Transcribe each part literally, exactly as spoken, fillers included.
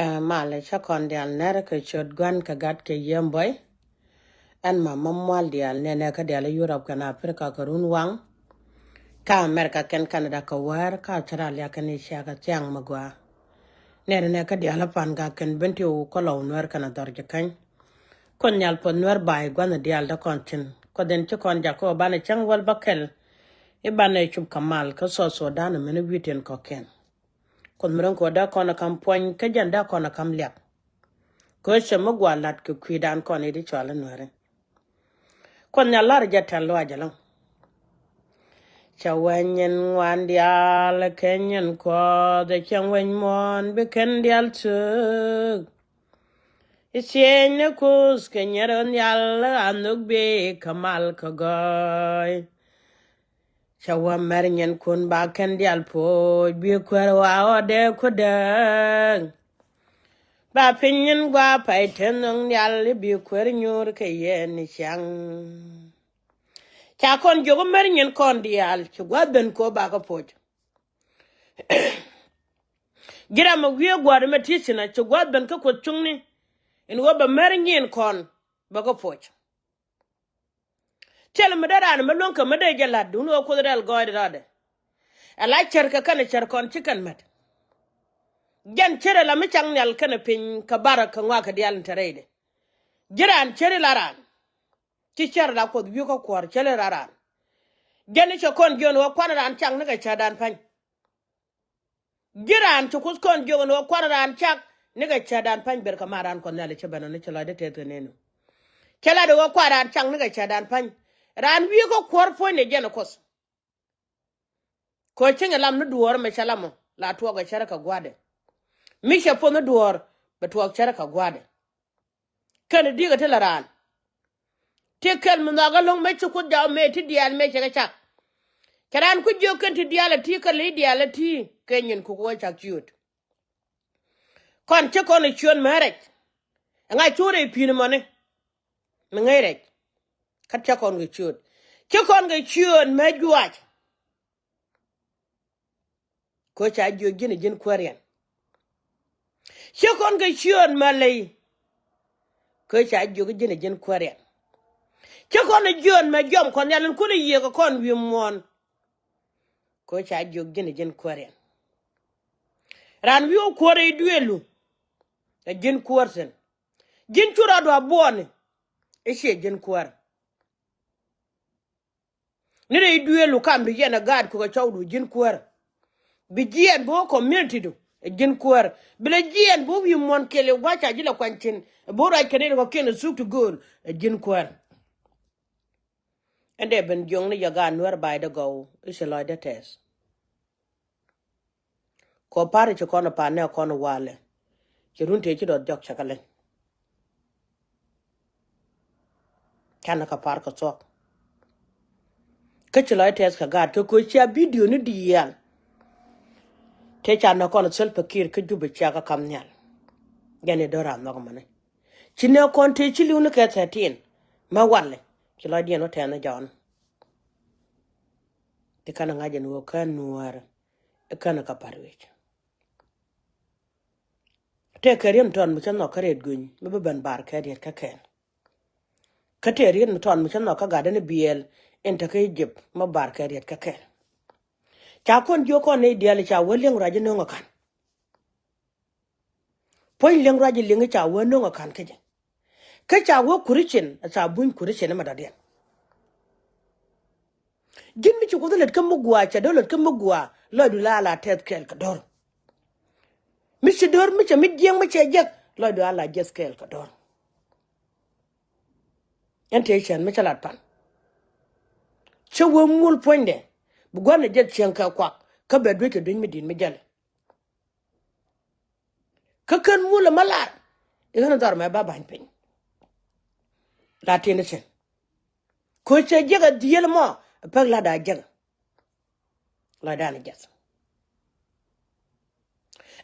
Ɛ, malɛ cä kɔn diaal nɛr kɛ ciöt Gua̱n kɛ Gat kɛ Yiëë Buɔy. Ɛn ma ma mual diaal nɛnɛ kä diaal Yurop kɛnɛ Aprika kɛ run waŋ. Kä Amerika kɛn Kanada kɛ wäär kä Australia kɛn Asia kɛ thiaŋ mi gɔaa. Nɛnɛ kä diaal Pan Gak kɛn Bentiu kä Lɔw Nuɛr kɛnɛ Dhɔr Jikäny. Kuoth Nhial Puɔth Nuɛr Bay gua̱n diaal dee kɔn thi̱n. Kuoth in ci kɔn jakä banɛ cäŋ wäl bäkɛl. I̱ banɛ cup kɛ mal kä South Sudan min wi̱i̱ tin kɔ̱kiɛn. Kuoth mi ro̱ŋ kɛ ɣöö dee kɔn ɛ ka̱m puɔ̱ny kä jɛn dee kɔn ɛ ka̱m liak. Kɛ ɣöö cɛ mi gua̱a̱ la̱t kɛ kui̱dan kɔn i̱ di cɔal i̱ Nuääri. Kuoth Nhial la̱r jɛ tɛ̈th lɔaac ɛlɔ̱ŋ. Cɛ wä nyin ŋuan diaal kɛ nyin Kuɔth, cɛ wec muɔ̱ɔ̱n bi kɛn diaal thöök. I̱ thiec ni Kuoth kɛ nyin Rɛl Nhial a nhök bikɛ mal kɛ gɔɔy. Cɛ wä mɛr nyinkun ba kɛn diaal puɔ̱c, bi kuäär wa ɣɔ̱dɛ kuäär dääk. Ba piny nyin gua̱a̱ pay te nhök diaal, bi kuäär nyuur kɛ yɛn i̱ ciaŋ. Ca kɔn jiök mɛr nyinkɔn diaal, ci gua̱a̱th ben kɛ ɣöö ba kɛ puɔ̱c. Ji̱ ram mi wiee gua̱a̱r mɛ ti̱i̱ thi̱n a ci gua̱a̱th ben kä Kuoth cuŋni. In ɣöö bɛ mɛr nyinkɔn bɛ kɛ puɔ̱c. Thilɛ mi dee raan mi luäŋ kɛ mi dee jɛ la̱t duundɛ ɣöö Kuoth rɛl gɔɔydɛ rɔɔdɛ. Ɛ la cär kɛ kɛn cär kɔn ci kɛn mät. Jɛn cär ɛ la mi cak nhial kɛnɛ piny kɛ bar kɛ ŋɔak kɛ diaal in te rɛydɛ. Ji̱ raan cär ila raan. Ci cär ila Kuoth wi̱i̱ kä kuɔ̱r cär ila raan. Jɛn i̱ cɛ kɔn jiön ɣöö kuan raan cak nikɛ cärdan pa̱ny. Ji̱ raan ci Kuoth kɔn jiök ɛn ɣöö kuan raan cak nikɛ cärdan pa̱ny, ber kɛ ma raan Kuɔth Nhial i̱ cä ben ɔ ni ci lɔcdä tɛth kɛ nenu. Cä lat ɣöö kuan raan cak nikɛ cärdan pa̱ny. Raan wi̱i̱ kä kuɔ̱r puɔ̱ny ni jɛn ɛ Kuoth. Kɛ ɣöö cieŋ ɛ lam ni duɔ̱ɔ̱r mɛ cä lam ɔ la tuɔɔk ɛ cärä kɛ gua̱dɛ. Mi cɛ puɔ̱th ni duɔ̱ɔ̱r bɛ tuɔɔk cärä kɛ gua̱dɛ. Kɛn di̱i̱k ɛ ti la raan. Ti kɛl mi nhɔak ɛlɔ̱ŋ mëë ci Kuoth jaw mëë ti diaal mëë cɛ kɛ cak. Cɛ raan ku jiök kɛn ti diaal ɛ ti kɛl i̱ diaal ɛ ti kɛ nyin kuk wä cak ciööt. Kɔn ci kɔn ɛ ciööt mɛ rɛc. Ɛŋa cu rɛy pi̱i̱n mɔni mi ŋäc rɛc. Kä cä kɔn kɛ ciööt. Ci kɔn kɛ ciööt mɛ juaac. Kɛ ɣöö ca jiök ji̱n ɛ ji̱n kuääriɛn. Ci kɔn kɛ ciööt mɛ ley. Kɛ ɣöö ca jiök ji̱n ɛ ji̱n kuääriɛn. Ci kɔn ɛ jiööt mɛ jiɔm Kuɔth Nhial in kun ɛ yiëë kɛ kɔn wi̱i̱ muɔ̱ɔ̱n. Kɛ ɣöö ca jiök ji̱n ɛ ji̱n kuääriɛn. Raan wi̱i̱ wä kuäär i̱ duëëlu ɛ ji̱n kuäär thi̱n. Ji̱n cu rɔɔdu a buɔɔni i̱ ciɛ ji̱n kuäär. Ni rɛy duëëlu kamdu yɛn ɛ gaat kukɛ cɔwdu ji̱n kuäär. Bi jiɛɛn bi wä community du ɛ ji̱n kuäär. Bi lɛ jiɛɛn bi wä wi̱i̱ muɔ̱n kiɛl i̱ gua̱c ca ji̱ lɛ kuany cin. Bi wä ruac kɛn in kɔ̱kiɛn i̱ thuk ti gööl ɛ ji̱n kuäär. Ɛn dee ben jiɔ̱ŋ ni yɛ gaat Nuäär Bay dee gɔw i̱ ci lɔcdä tɛth. Kɔ pa̱r ci kɔn pa̱r nɛ kɔn walɛ. Ci run tëë ci dɔth jɔk cɛ kɛ leny. Canɛ kɛ pa̱r kɛ thuɔ̱k. Kä ci lɔcdä tɛth kɛ gaat kɛ ko̱ cia bidio ni diaal. Tëë ca nɔ kɔn thil pekir kä Jubɛ cia kɛ kam nhial. Jɛn i̱ do̱r a nhɔk mani. Ci nɛ kɔn tëë ci li̱w ni kɛ thirteen. Mɛ walɛ ci lɔcdiɛn wä tɛth ni jɔɔn. Ti kɛn ŋa̱c ɛn ɣöö kɛn Nuäär. I̱ kɛn kɛ pa̱r wec. Tëëkɛ riet mi tɔt mi cä nhɔk kä riet gui̱ny mi bi ben bar kɛ riet kä kɛn. Kä tëë riet mi tɔt mi cä nhɔk kä gatdä ni biɛɛl in te kä Egypt mi bar kɛ riet kä kɛn. Ca kɔn jiök kɔn nɛy diaal ca wä li̱eŋ ruac inöŋ ɛ ka̱n. Puɔ̱ny li̱eŋ ruac ili̱ŋ ca wä nöŋ ɛ ka̱n kä jɛ. Kä ca wä Kuricin ca buny Kuricin imɛ dɔ̱diɛn. Ji̱n mi ci Kuoth lät kä mi gua̱a̱ cɛ do̱r lät kä mi gua̱a̱ lɔcdu la ala tɛth kɛɛl kɛ do̱r. Mi ci do̱r mi cɛ mi jiɛŋ mi cɛ jek lɔcdu ala jiɛth kɛɛl kɛ do̱r. Ɛn tëë cɛn mi cä lat pan. Cä wee muɔl puɔ̱nydɛ bi gua̱n ɛ jek cieŋ kɛ kuak kä bɛ duec kɛ duec mi di̱i̱t mi jälɛ. Kä kän muɔl ɛmɛ lar i̱ ɣän dhɔr mɛ ba ba̱ny piny. La tin i̱ thi̱n. Ko̱ cɛ jiäk ɛ dhiel mɔ ɛ pek lat a jiäk. Lɔcdan ɛ jiath.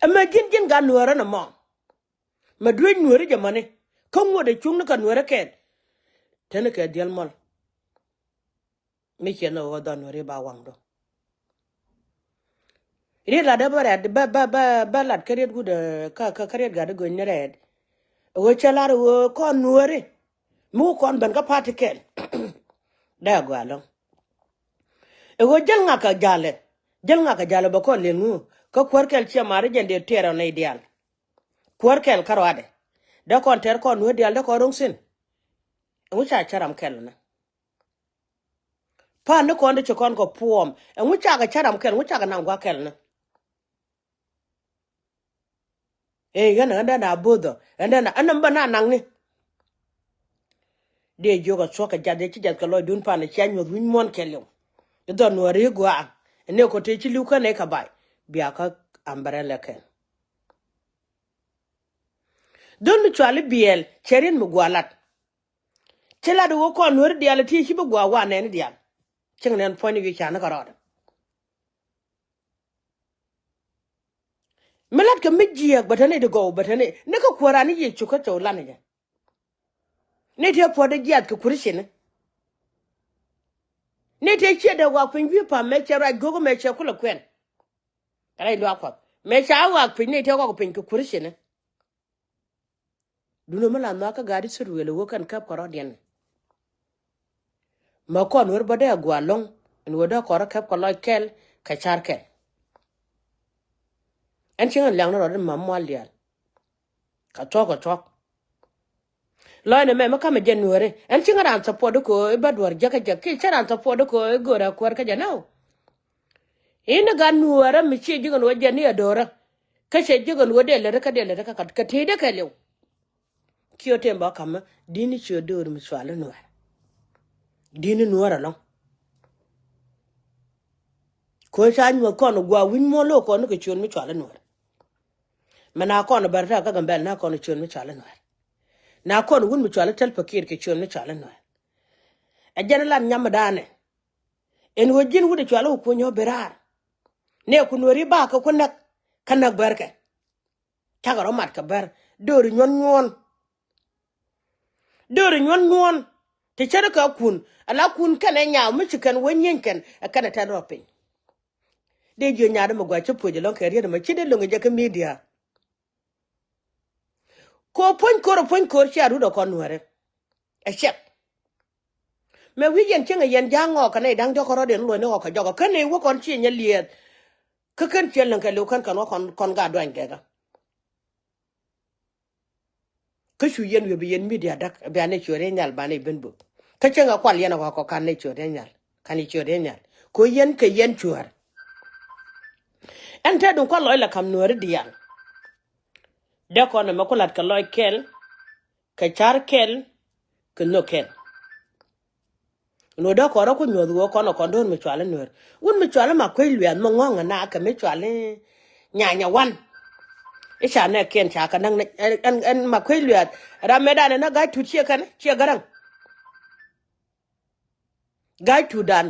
Ɛmɛ ji̱n ji̱n gat Nuäärä nɔmɔ. Mɛ duec Nuääri jɛ mäni kä ŋuɔ̱t ɛ cuŋni kɛ Nuäärä kɛɛl. Teni kɛ dhiel mɔl. Mi ciɛ nhɔk ɣöö dhɔn Nuääri ba waŋdu. Riet lat dee bä rɛɛt bä bä bä bä lat kä riet guut, eh, kä kä kä riet gat i̱ göny ni rɛɛt. Ɛ ɣöö cɛ lar ɛ ɣöö kɔn nuääri mi wä kɔn ben kä party kɛl. Dee a gɔaa ɛlɔ̱ŋ. Ɛ ɣöö jäl ŋakä jalɛ, jäl ŋakä jalɛ bɛ kɔn liɛl ŋu kä kuäär kɛl ciɛ mari jɛn dee tɛɛr ɔ nɛy diaal. Kuäär kɛl kä ruaadɛ dee kɔn tɛɛr kɔn nuääri diaal dee kɔn ro̱ŋ thi̱n. Ɛŋu ca cä ram kɛl ni? Pa̱a̱n ni kɔn dee ci kɔn kɔ puɔ̱ɔ̱m ɛŋu cakɛ cä ram kɛl, ɛŋu cakɛ naŋ gua̱a̱k kɛl ni? Ee ɣän ɣän dee na bo̱o̱thɔ ɣän dee na ɣän nɔm bä na naŋni. Dee jiök a thuɔ̱k kɛ jath dee ci jath kɛ lɔcdun pa̱a̱n cia nyuɔ̱th wi̱ny muɔ̱ɔ̱n kɛl yɔw. I̱ dhɔn nuääri i̱ gɔaa ɛ nɛy kɔ tëë ci li̱w kän ɛ kɛ ba̱y bia kä umbrella kɛn. Dhɔn mi cuali biɛɛl cɛ riet mi gua̱a̱ lat. Ci lat i̱ ɣöö kɔn nuääri diaal ɛ ti ci bi gua̱a̱ wa nɛɛni diaal. Cieŋ nɛn puɔ̱nyni wi̱i̱ ca̱n ni kärɔɔdɛ. Mi latkɛ mi jiääk bɛ te ni di gɔw bɛ te ni ni kä kuääran ni Yecu kä cɔw lan jɛ. Ni tëë puɔ̱t di jiath kɛ kuäär cini. Ni tëë ciɛ dee wak piny wi̱i̱ pa̱m mɛ cɛ ruac go̱o̱k mɛ cɛ kulɛ kuɛn. Kɛ rɛy luaak Kuɔth mɛ ca wak piny ni tëë wak piny kɛ kuäär cini. Duundä mi la nhɔakä gaat Ithɛrɛl ɛ ɣöö kɛn käp kɛ rɔ̱diɛn. Mä kɔn wär bä dee a gua̱a̱ lo̱ŋ ɛn ɣöö dee kɔn rɔ käp kɛ lɔc kɛl kɛ ca̱r kɛl. Ɛn cieŋ ɛn liaŋni rɔɔdɛ ni ma̱m mual diaal. Kɛ thuɔ̱k kɛ thuɔ̱k. Lɔcnɛ mɛ mi ka̱mɛ jɛ nuääri ɛn cieŋ raan support di kɛ ɣöö i̱ bä duɔ̱ɔ̱r jäkä jäk kiɛ cä raan support di kɛ ɣöö i̱ göörä kuäär kä jɛ nä. I̱ ni gat nuäärä mi ciɛ ji̱ kɛn ɣöö jɛ ni a do̱rä. Kä cɛ ji̱ kɛn ɣöö dee lätdä kä dee lätdä kä kat kɛ ti̱i̱dä kɛɛliw. Ciö tëë bä ka̱mä di̱t ni ciö döör mi cuali nuäär. Di̱t ni nuäär ɛlɔ̱ŋ. Kö ca nyuɔ̱th kɔn gua̱a̱ wi̱ny muɔ̱ɔ̱n lo̱o̱ kɔn ni kɛ ciöön mi cuali nuäär. Mɛ na kɔn bɛr tɛ̈ kä Gambɛl na kɔn ciöön mi cuali nuäär. Na kɔn wut mi cuali Tɛl Pakiir kɛ ciöön mi cuali nuäär. Ɛ jɛn lat nyam mi daanɛ. Ɛn ɣöö ji̱n wut ɛ cuali wä kunyä bi raar. Nɛ ku nuääri ba kɛ ku näk kä näk bärkɛ. Cakɛ rɔ mat kɛ bär dööri nyuɔ̱n nyuɔ̱ɔ̱n. Dööri nyuɔ̱n nyuɔ̱ɔ̱n. Ti cärikɛ kun ala kun kɛnɛ nyaw mi ci kɛn wä nyieny kɛn ɛ kɛnɛ tɛn rɔ piny. Dee jiö nyaat ɛmɛ gua̱c ci puɔ̱c ɛlɔ̱ŋ kɛ riet ɛmɛ ci dee lo̱ŋ ɛ jɛ kä media. Kɛ puɔ̱ny ko̱r ɛ puɔ̱ny ko̱r cia rut ɛ kɔn nuääri. Ɛ cɛk. Mɛ wi̱c yɛn cieŋɛ yɛn ja̱a̱ŋ ŋɔɔk kɛ nɛy da̱ŋ diɔ̱k kärɔ̱diɛn luɔ̱c ni ɣɔk kɛ jɔkɔ kä nɛy wä kɔn ci nyɛ liɛɛth. Kä kän ciɛ läŋ kɛ liw kän kɛn wä kɔn kɔn gaat duany kɛkä. Kä cu yɛn wi̱i̱ bi yɛn media da̱k bia nɛy cuɛ riey nhial ba nɛy ben bök. Kä cieŋɛ kual yɛn ɛ ɣɔk kɔ kan nɛy cuɛ riey nhial kan nɛy cuɛ riey nhial. Kɛ yɛn kɛ yɛn cuäär. Ɛn te duŋ kual lɔc la ka̱m nuääri diaal. Dee kɔn ɛmɛ ku la̱t kɛ lɔc kɛl kɛ ca̱r kɛl kɛ nhök kɛl. Nuɔ̱t dee kɔn rɔ ku nyuɔ̱th ɣöö kɔn ɛ kɔn do̱r mi cuali nuäär. Wut mi cuali Makuec Luɛth mi ŋɔ̱ŋ ɛna kɛ mi cuali Nyanya Wan. I̱ ca nɛɛkiɛn ca kɛ näk ɛn ɛn Makuec Luɛth. Ram mëëdan ɛn ɛ ga̱c tut ciɛ kɛn ciɛ Gäräŋ. Ga̱c tutdan.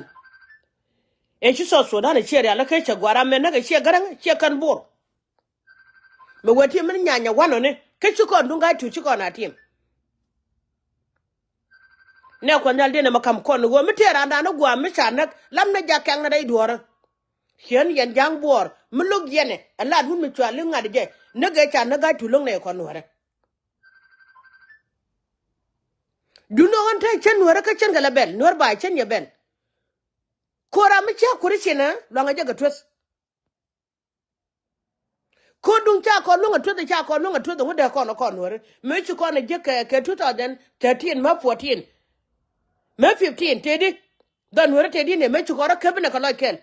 Ëë ci South Sudan ɛ ciɛ rial ɛ kecä gua̱a̱r ram mëë näk ɛ ciɛ Gäräŋ ciɛ kɛn Bor. Mɛ wee ti̱em mi ni Nyanya Wan ɔni kä ci kɔn duŋ ga̱a̱c tuut ci kɔn a ti̱em. Nɛ kuɔth nhial diɛn ɛmɛ ka̱m kɔn ɣöö mi tëë raandan ni gua̱a̱m mi ca näk lam ni jak kɛŋ ni rɛy duɔ̱ɔ̱rä. Ciɛ ni yɛn ja̱a̱ŋ Buɔɔr mi lo̱k yɛnɛ ɛ lat wut mi cual i̱ ŋa̱t jɛ näk ëë ca näk ga̱a̱c tuut lo̱ŋ nɛ kɔn nuäärä. Duundɛ ɣän te cän nuäärä kä cän kɛ lɛ bɛl nuäär ba cän yɛ bɛl. Ko̱ra mi cä kuäri cinä luaŋɛ jɛ kɛ tueth. Ko̱duŋ ca kɔn luäŋ a tueth ca kɔn luäŋ a tueth ŋu dee kɔn kɔn nuääri mëë ci kɔn a jiäk kɛ kɛ two thousand thirteen mä fourteen. Mä fifteen tëëdi dhɔn nuääri tëëdi ni mëë ci kɔn rɔ käp inɛ kɛ lɔc kɛl.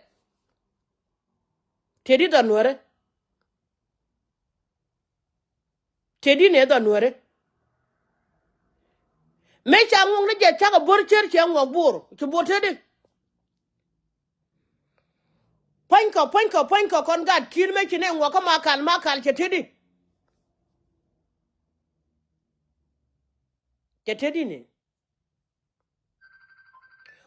Tëëdi dhɔn nuääri. Tëëdi ni dhɔn nuääri. Mëë ca ŋuɔk ni jɛ cakɛ bo̱r cär cɛ ŋuɔk bo̱r ci bo̱r tëëdi. Puɔ̱nykɔ puɔ̱nykɔ puɔ̱nykɔ kɔn gat ki̱i̱r mëë ci nɛ ŋuɔk kä Makal Makal cɛ tëëdi. Cɛ tëëdi ni.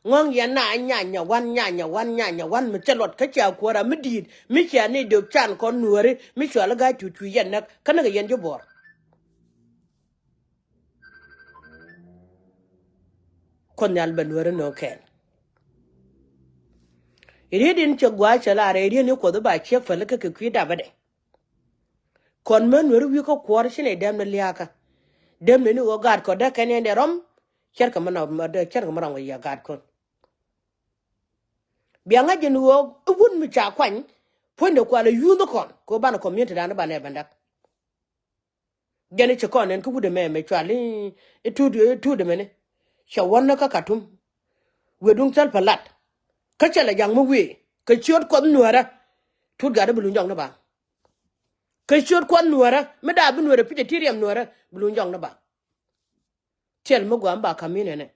Ŋɔ̱ŋ yɛn na Nyanya Wan Nyanya Wan Nyanya Wan mi cɛ luɔt kä cia kuäärä mi di̱i̱t mi cia ni döök can kɔn nuääri mi cuali ga̱a̱c tuut cui̱ yɛn näk kä näk yɛn ji̱ Buɔɔr. Kuoth nhial bɛ nuääri nööŋ kɛɛl. Riet in cɛ gua̱a̱c cɛ lar ɛ riet ni Kuɔth i̱ ba ciek päl kä kɛ kui̱ dapä dɛ. Kɔn män nueri wi̱i̱ kä kuɔr ci nɛ dɛm ni lia̱a̱kä. Dɛm ni ni ɣöö gaat kɔ däk kɛn yɛn dɛ rɔm. Cɛrkɛ mi rɔm kɛ yɛ gaat kɔn. Bia ŋa̱c jɛ ni ɣöö i̱ wut mi ca kuany puɔ̱nydɛ kualɛ yuuth kɔn kɛ ɣöö banɛ community dan i̱ banɛ bɛn däk. Jɛn i̱ ci kɔn ɛn kä wut ɛmɛ mɛ cual i̱ tut i̱ tut ɛmɛni. Cɛ wän ni kä Katum. Wëë duŋ thäl pä lat. Kä cɛ lɛ ja̱ŋ mi wëë kɛ ciöt Kuɔth nuäärä. Tut gat i̱ bi luny jɔk ni ba. Kɛ ciöt Kuɔth nuäärä mi daap bi nuäärä pi̱c ɛ ti riɛm nuäärä bi luny jɔk ni ba. Tiɛl mi guam ba ka̱m in ɛnɛ.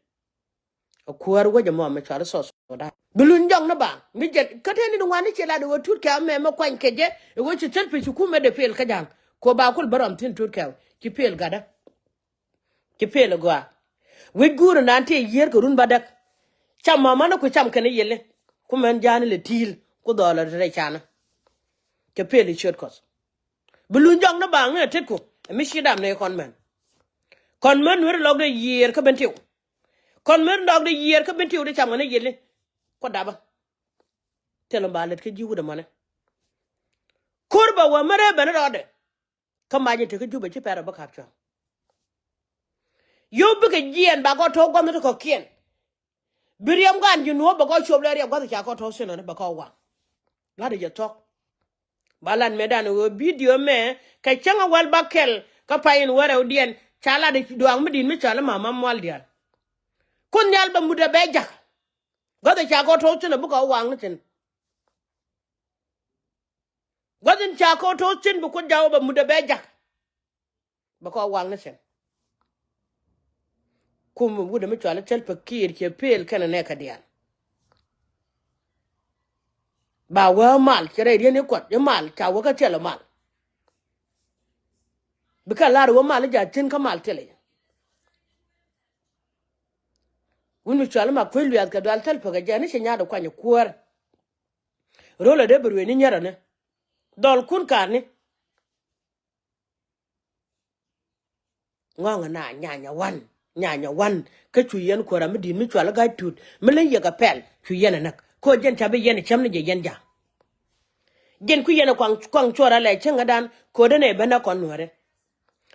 A kuäär wec ɛmɔ mi cual i̱ South Sudan. Bi luny jɔk ni ba mi jɛn kä tëë ni di ŋuan ni ci lat i̱ ɣöö tut kɛ amɛ mi kuany kɛ jɛ i̱ ɣöö ci thil pi ci kumɛ dee pel kä ja̱ŋ. Ko ba kul bä rɔm thi̱n tut kɛ ci pel gatdä. Ci pel i̱ gɔaa. Wi̱c guur inan ti yiër kɛ run ba däk. Cam mamani ku cam kɛn i̱ yili. Ku mɛn ja̱a̱ni lɛ ti̱i̱l ku dhɔɔl rɛy canä. Cɛ pel i̱ ciöt Kuɔth. Bi luny jɔk ni ba ŋä tetku ɛ mi ci dam ni kɔn mɛn. Kɔn män nueri lɔk dee yiër kä ben tiw. Kɔn män dɔk dee yiër kä ben tiw dee cam ŋä ni yili. Ku dapä. Thil in ba lät kä ji̱ wut ɛmɔni. Ko̱r ba wä märɛ ben rɔɔdɛ. Kä mac in te kä Jubɛ ci pɛr ɛ bä kap cua̱ŋ. Yio̱w bikɛ jiɛɛn ba kɔ to̱o̱k gua̱nh ti kɔ̱kiɛn. Bi riɛm gan ji̱ nuɔ̱ɔ̱p bɛ kɔ cop lɛ riɛm gua̱th ca kɔ to̱o̱k thilɛ ni bɛ kɔ waŋ. La̱t jɛ thɔk. Ba lat mëëdan ɣöö bidio mɛ kɛ cäŋ a wäl ba kɛl kä pay in wärɛwdiɛn ca lat duaŋ mi di̱t mi cɔal i̱ mama mual diaal. Kun nhial bɛ mut ɛ bɛ ja̱k. Gua̱th ca kɔ to̱o̱k thilɛ bikɛ waŋ ni thi̱n. Gua̱th in ca kɔ to̱o̱k thi̱n bi Kuoth jaw bɛ mut ɛ bɛ ja̱k. Bɛ kɔ waŋ ni thi̱n. Kum wut mi cual i̱ Salva Kiir cɛ pel kɛnɛ nɛɛkä diaal. Ba wä mal cɛ rɛy rieni Kuɔth i̱ mal ca wä kä thilɛ mal. Bikɛ lar wä mal i̱ ja̱ thi̱n kä mal thilɛ. Wut mi cual i̱ ma kuec luɛth kɛ dual Salva kɛ jɛ ni cɛ nyaat i̱ kuany i̱ kuäär. Ro̱l ɛ dee bi ruëëc ni nyärä ni dhɔl kun ka̱n ni. Ŋɔ̱ŋ na nyanya wan nyanya wan. Kä cu yɛn kuäärä mi di̱i̱t mi cual i̱ ga̱c tut mi leny yɛ kɛ pɛl cu yɛn ɛ näk. Kä jɛn ca bi yɛn ɛ cäm ni jɛ yɛn ja̱. Jɛn ku yɛn ɛ kuaŋ kuaŋ cuɔr alɛ cäŋädan ko̱dɛ nɛ ben ɛ kɔn nuäärɛ.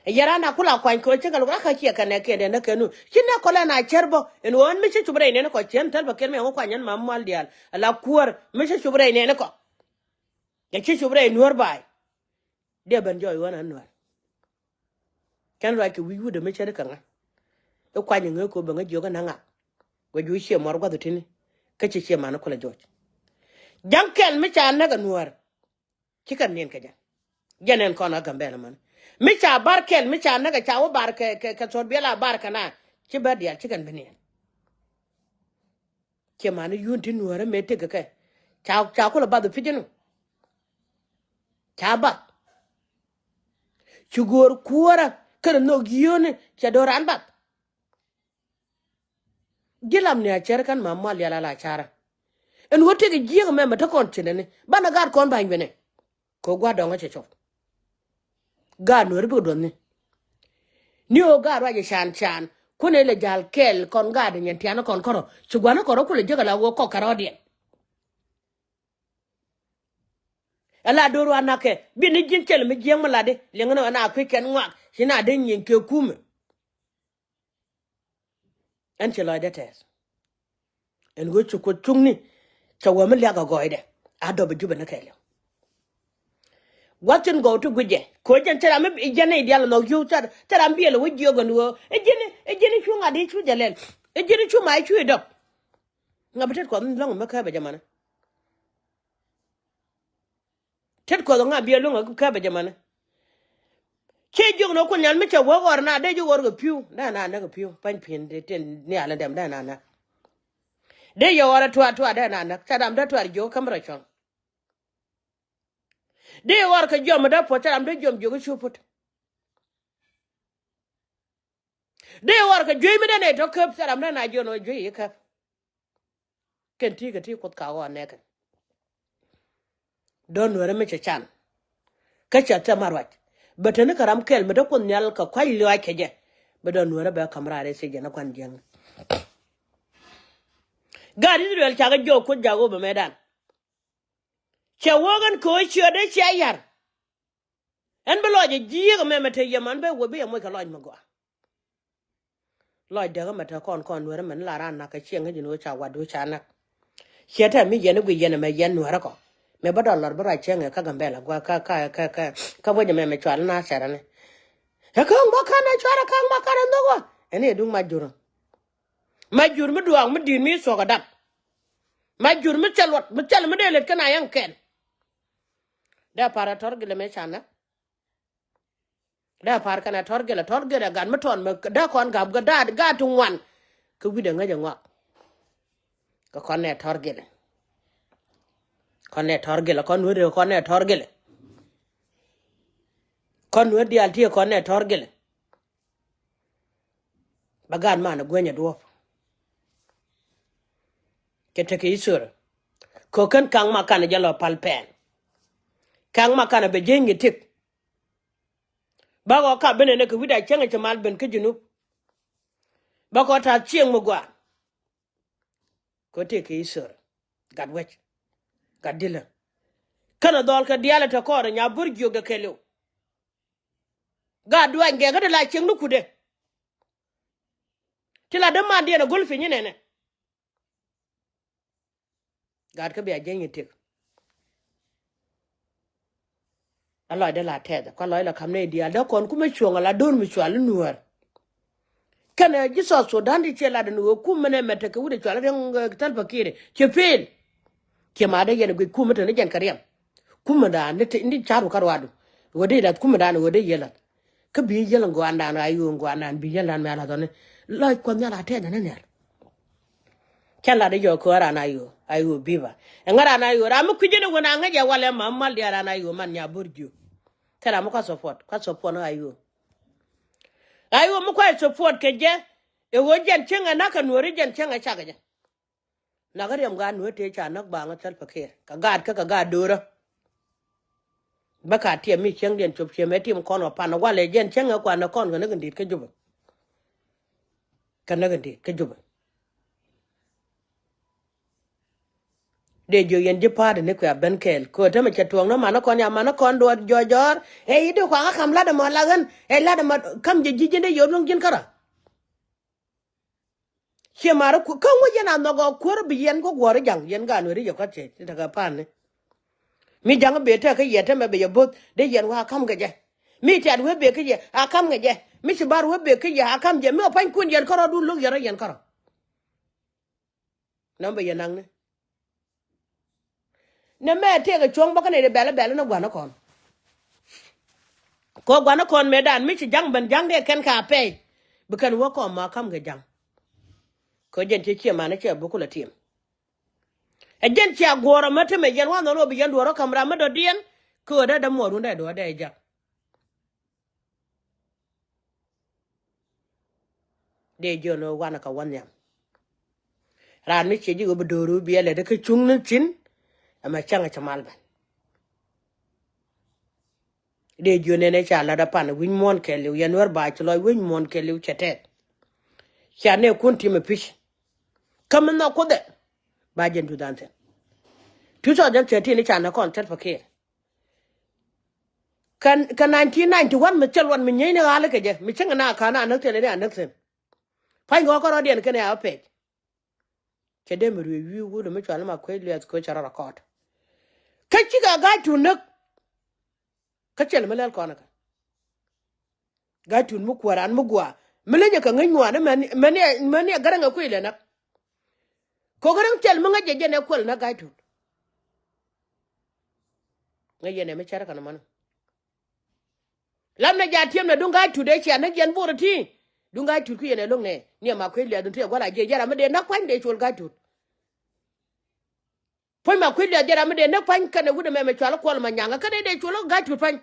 Ɛ yɛn raan a kula kuany kɛ cäŋ kɛ luk rakä ciɛ kɛ nɛ kɛn dɛ näk kɛ nu ci nɛ kɔlɛ na cär bä. Ɛn ɣöö ɛn mi ci cup rɛy nɛn kɔ ciɛn thäl bä kɛn mi ɛŋu kuany ɛn ma mual diaal ala kuäär mi ci cup rɛy nɛn kɔ. Kɛ ci cup rɛy nuäär baay. Diɛ ben jɔɔc ɣän an nuäär. Kɛn ruac kɛ wi̱c wut ɛmɛ cäri kɛ ŋa̱. I̱ kuany ŋäk ko̱ bɛ ŋäc jiök ɛn aŋa. Guɛ juuc ciɛ muɔr gua̱th i̱ ti̱ni. Kä ci ciɛ man i̱ kulɛ jɔɔc. Ja̱ŋ kɛl mi ca näk ɛ nuäär. Ci kɛn niɛn kɛ jɛ. Jɛn ɛn kɔn ɣä Gambɛl ɛmɛn. Mi ca bar kɛl mi ca näk ɛ ca wä bar kɛ kɛ kɛ thuɔ̱t biɛl a bar kɛ na. Ci bär diaal ci kɛn bi niɛn. Ciɛ mani yun ti nuäärä mëë tëk kɛ ca ca kulɛ bath pi̱c ni. Ca bath. Ci go̱o̱r kuäärä kɛnɛ nhök yio̱o̱ni cɛ do̱ran bath. Ji̱ lam ni a cär kän ma mual yal ala carä. Ɛn wä tëk jiäk mɛmɛ te kɔn cinɛ ni banɛ gaat kɔn ba̱ny benɛ. Kɛ gua̱a̱r dɔ̱ŋ ɛ cɛ cɔp. Gaat nuɛri bikɛ duɔth ni. Ni ɣöö gaat ruac ɛ can can kuɔnɛ lɛ ja̱l kɛɛl kɔn gaat ɛ nyɛn tiani kɔn kärɔ ci gua̱ni kɔn rɔ kulɛ jiäk ala ɣöö kɔk kärɔɔdiɛn. Ala do̱r wa nakɛ bi ni ji̱n cɛl mi jiäk mi latdi liɛŋni ɣän a kui̱c kɛn ŋuak ci na dee nyieny kɛ kumɛ. Ɛn ci lɔcdɛ tɛɛth. Ɛn ɣöö ci Kuoth cuŋni cɛ wee mi liak ɛ gɔɔydɛ a dɔp ɛ Jubɛ ni kɛɛliw. Gua̱th tin gɔw ti gui̱cɛ ko̱ jɛn cɛ ram mi jɛn nɛy diaal ɛ nhɔk yio̱w cɛ ram biɛl ɛ wä jiök ɛn ɣöö ɛ ji̱n ɛ ji̱n cu ŋa̱t i̱ cu jɛ lɛl ɛ ji̱n cu mac cu i̱ dɔp. Ŋa̱ bi tet Kuɔth in luäŋ mi kääpɛ jɛ mani. Tet Kuɔth ŋa biɛ luäŋ ɛ käpɛ jɛ mani. Ciɛ jiök ni Kuoth Nhial mi cɛ wee ɣɔr na dee ji̱ ɣɔr kɛ pi̱w dee na näk kɛ pi̱w pa̱ny pi̱n tin nial in dɛm dee na näk. Dee yɛ ɣɔr ɛ tuaar tuaar dee na näk ca dam dee tuaar jiök kä mi rɔ cuɔ̱ŋ. Dee yɛ ɣɔr kɛ jiɔm mi dee puɔ̱t ca dam dee jiɔm jiök i̱ cu put. Dee ɣɔr kɛ juey mi dee nɛy tɔ̱ käp thil ram dee na jiɔn ɣä juey i̱ käp. Kɛn ti̱i̱ kɛ ti̱i̱ Kuoth ka ɣɔɔ nɛɛkɛ. Dɔ̱n nuɛrɛ mi cɛ can. Kä cɛ thɛm a ruac bɛ te ni kɛ ram kɛl mi te Kuoth Nhial kɛ kua̱c liɔac kɛ jɛ. Bɛ dɔ̱n nuɛrɛ bɛ ka̱m raar ɛ thiec jɛ ni gua̱n jiäŋ. Gaat Ithɛrɛl cakɛ jiɔk Kuoth jak ɣöö bɛ mɛtdan. Cɛ wä ɣän köö ciötdä cia yar. Ɛn bi lɔc ɛ ji̱ yiëk ɛmɛ mɛ te yɛ man bɛ wä bi yɛ moc kɛ lɔc mi gɔaa. Lɔc däk ɛmɛ te kɔn kɔn nueeri mɛn la ran nak kɛ cieŋ kä ji̱n ɣöö ca wat ɣöö ca nak. Ciɛ tɛ mi yɛn i̱ guic yɛn ɛmɛ yɛn nueeri kɔ. Mɛ bä dɔl lɔr bä ruac cieŋ ɛ kä Gambɛla gua̱a̱ kä kä kä kä kä wec ɛmɛ mɛ cual i̱ na cɛrɛ ni. Ɛ käŋ bä kän ɛ cuarɛ käŋ bä kän ɛ nhök wä. Ɛn i̱ ɛ duŋ ma jur. Ma jur mi duaak mi di̱i̱t mi thuɔ̱k ɛ dap. Ma jur mi cɛ luɔt mi cɛl mi dee lät kä na yɛn kɛn. Dee pa̱r ɛ tɔr gilɛ mëë ca näk. Dee pa̱r kɛn ɛ tɔr gilɛ tɔr gilɛ gat mi tɔn mɛ dee kɔn gap gɛ daat gaat ti ŋuan. Kɛ wi̱c dee ŋäc ɛ ŋɔak. Kɛ kɔn nɛ tɔr gilɛ. Kɔn nɛ tɔr gilɛ kɔn nuet kɔn nɛ tɔr gilɛ. Kɔn nuet diaal ti kɔn nɛ tɔr gilɛ. Bɛ gaat man ɛ gueny ɛ duɔ̱p. Cɛ tekɛ history. Kɛ kän kaŋ ma kanɛ jɛ lɔ pal pɛn. Kaŋ ma kanɛ bɛ jieny kɛ tik. Bä kɔ ka ben ɛnɛ kɛ wi̱cda cäŋ ɛ cɛ mal ben kä Junub. Bä kɔ ta̱a̱ cieŋ mi gɔaa. Kɛ tekɛ history. Gat wec. Gat dilä. Känɛ dhɔl kɛ diaal ɛ te kɔɔr ɛ nya bur jiök dɛ kɛɛliw. Gat duany gɛɛ kä ti la cieŋ ni kutdɛ. Ti la dämandiɛn ɛ go̱l piny inɛnɛ. Gat kä bia jieny itik. A lɔcdä la tɛth ɛ kua lɔc la ka̱m nɛy diaal dee kɔn kumɛ cuɔ̱ŋ ala do̱r mi cual inuäär. Kɛnɛ ji̱ South Sudan ti ciɛ lat ɛn ɣöö kumɛ nɛ mɛ tekɛ wi̱cdɛ cual i̱ riɛŋ Thalpa Kiir ɛ ciɛ peel. Ciɛ ma dee yɛn ɛ guic kumɛ te ni jɛn kɛ riɛm. Kumɛ daan ni ca̱ru kä ruaadu ɣöö dee lath kumɛ daan ɣöö dee yɛ lath. Kä bi yɛl ŋuandan a yo̱o̱ ŋuandan bi yɛl dan mɛ a lath ɔni. Lɔc Kuɔth Nhial a tɛth ɛn ni nhial. Cä lat i̱ yɔɔk köör an a yo̱o̱ a yo̱o̱ biba. Ɛŋä ran a yo̱o̱ ram mi kui̱c ɛn ɛ wän a ŋäc ɛ walɛ ma mal diaal ran a yo̱o̱ man nya bo̱r jiök. Kɛ ram mi kua support kua support ni a yo̱o̱. A yo̱o̱ mi kua support kɛ jɛ. Ɛ ɣöö jɛn cieŋɛ nak kɛ nuääri jɛn cieŋɛ cakɛ jɛ. Nakä riɛm gaat nuäär tëë ca näk baaŋä Thalpa Kiir kɛ gaat kä kɛ gaat do̱rä. Bä ka tiɛm mi cieŋdiɛn cop ciɛ mɛ tim kɔn kɛ pan walɛ jɛn cieŋɛ kuan ɛ kɔn kɛ näk in di̱i̱t kä Jubɛ. Kɛ näk in di̱i̱t kä Jubɛ. Dee jiök yɛn ji̱ pa̱a̱t in ni kuɛ a ben kɛɛl kɛ ɣöö tämɛ cɛ tuɔɔk ni manä kɔn ya manä kɔn duɔt jɔɔr jɔɔr. Ɛ i̱ di kuaŋä ka̱m la̱t ɛmɔ la ɣän ɛ la̱t ɛmɔ ka̱m jɛ ji̱ ji̱n dee yio̱o̱p luäŋ ji̱n kärɔ̱. Ciɛ marä ku kä ŋuc yɛn a nhɔk ɔ kuäär bi yɛn kä guɔ̱r i̱ ja̱ŋ yɛn gaat nueeri yɛ kɔt cɛ tekɛ pa̱a̱n ni. Mi ja̱ŋ bee tekɛ yɛ temɛ bɛ yɛ bo̱th dee yɛn wä a ka̱m kɛ jɛ. Mi tiat wee bee kä yɛ a ka̱m kɛ jɛ. Mi ci bar wee bee kä yɛ a ka̱m jɛ mi ɔ pa̱nykun yɛn kärɔ̱ dun lo̱k yɛn rɔ yɛn kärɔ̱. Nɔm bɛ yɛ naŋni. Nɛ mɛ tëëkɛ cuɔ̱ŋ bä kä nɛy dee bɛl bɛl ni gua̱n ni kɔn. Kɛ gua̱n ni kɔn mëë dan mi ci ja̱ŋ ben ja̱ŋ dee kɛn ka pɛy. Bi kɛn wä kɔn ma ka̱m kɛ ja̱ŋ. Kɛ jɛn ciɛ ciɛ man ni ciɛ buk kulɛ tiɛm. Ɛ jɛn cia guɔ̱ɔ̱r ɛmä temɛ yɛn wa̱nhɔ ni wä bi yɛn duɔ̱ɔ̱r ɔ ka̱m ram mi dɔ̱diɛn. Kɛ ɣöö dee dämuɔɔr wun dee duɔ̱ɔ̱r dee ja̱ŋ. Dee jiön ɣöö wanɛ kɛ wä nhiam. Raan mi ciɛ ji̱ ɣöö bi do̱r ɣöö bi ɛ lɛt kä cuŋni thi̱n. Ɛmɛ cäŋɛ cɛ mal ben. Dee jiön ɛn ɛ ca lat ɛ pan wi̱c muɔ̱ɔ̱n kɛɛliw yɛn wär ba ci lɔc wi̱c muɔ̱ɔ̱n kɛɛliw cɛ tɛth. Ca nɛ kun tim ɛ pi̱c. Kä mi nhɔk kuothɛ ba jɛn two thousand thirteen ca nɛ kɔn Thalpa Kiir. Kɛ, kɛ nineteen ninety-one mi thil wan mi nyieeni ɣa̱li kɛ jɛ mi cäŋ na ka̱n a näk thil ni a näk thil. Pa̱ny ɣɔ̱ɔ̱k kärɔ̱diɛn kɛn a pɛc. Cɛ dee mi ruëë wi̱i̱ wut mi cual ma kuec liɛth kuec cɛ rɔ rɛkɔɔd. Kä cikɛ ga̱a̱c tuun näk. Kä cɛl mi lɛl kɔn kä. Ga̱a̱c tuun mi kuäär an mi gua̱a̱ mi lenyɛ kɛ ŋäc ŋuan mɛni mɛni mɛni a gärɛ ŋɛ kui̱ lɛ näk. Kɛ gärɛ cɛl mi ŋäc jɛ jɛn ɛ kuɛl näk ga̱a̱c tuun. Ŋäc yɛn ɛ mi cär kɛn mɔni. Lam nɛ jaa tiɛm nɛ duŋ ga̱a̱c tut dee cia näk yɛn bo̱r ɛ ti. Duŋ ga̱a̱c tut ki yɛn ɛ lo̱ŋ nɛ ni ɛ ma kuec liath duŋ ti ɛ gua̱l a jiɛ jɛ ram mi dee näk kuany dee col ga̱a̱c tut. Puɔ̱ny ma kuec liath jɛ ram mi dee näk kuany kɛnɛ wut ɛmɛ mɛ cual kuɔl ma nyaŋä kɛnɛ dee col ga̱a̱c tut puany.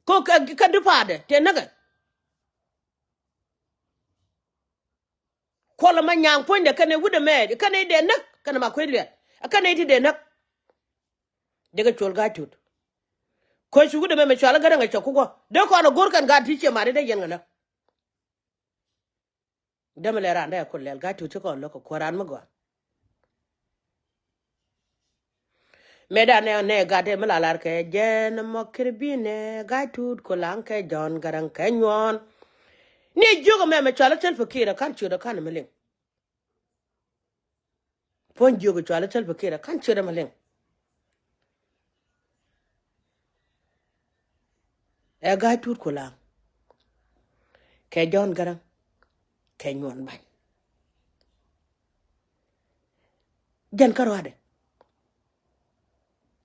Ko kɛ kɛ dupaadɛ tëë näkɛ. Kuɔl ma nyaŋ puɔ̱nydɛ kɛnɛ wut ɛmɛ kɛnɛ dee näk kɛnɛ ma kuec liath kɛnɛ ti dee näk. Jɛ kɛ col ga̱a̱c tut. Koc wut ɛmɛ mɛ cual gärɛ ŋɛ cɛ kuk wä dee kɔn a go̱r kɛn ga̱a̱c ti ciɛ mat dee yɛn ŋɛ näk. Dämɛ lɛ raan dee a kul lɛl ga̱a̱c tut ci kɔn lo̱k kɛ kuäär raan mi gɔaa. Mëë dan nɛ nɛ gat ɛ mi la lar kɛ jɛn mɔ kir bi nɛ gat tut ko laŋ kɛ Jɔ̱ɔ̱n Garaŋ kɛ nyuɔ̱ɔ̱n. Ni jiök ɛmɛ mɛ cual ɛ Salva Kiir ɛ ka̱n ciöt ɛ ka̱n mi liŋ. Puɔ̱ny jiök ɛ cual ɛ Salva Kiir ɛ ka̱n ciöt ɛ mi liŋ. Ɛ gat tut ko laŋ kɛ Jɔ̱ɔ̱n Garaŋ kɛ nyuɔ̱ɔ̱n ba̱ny. Jɛn kä ruaadɛ.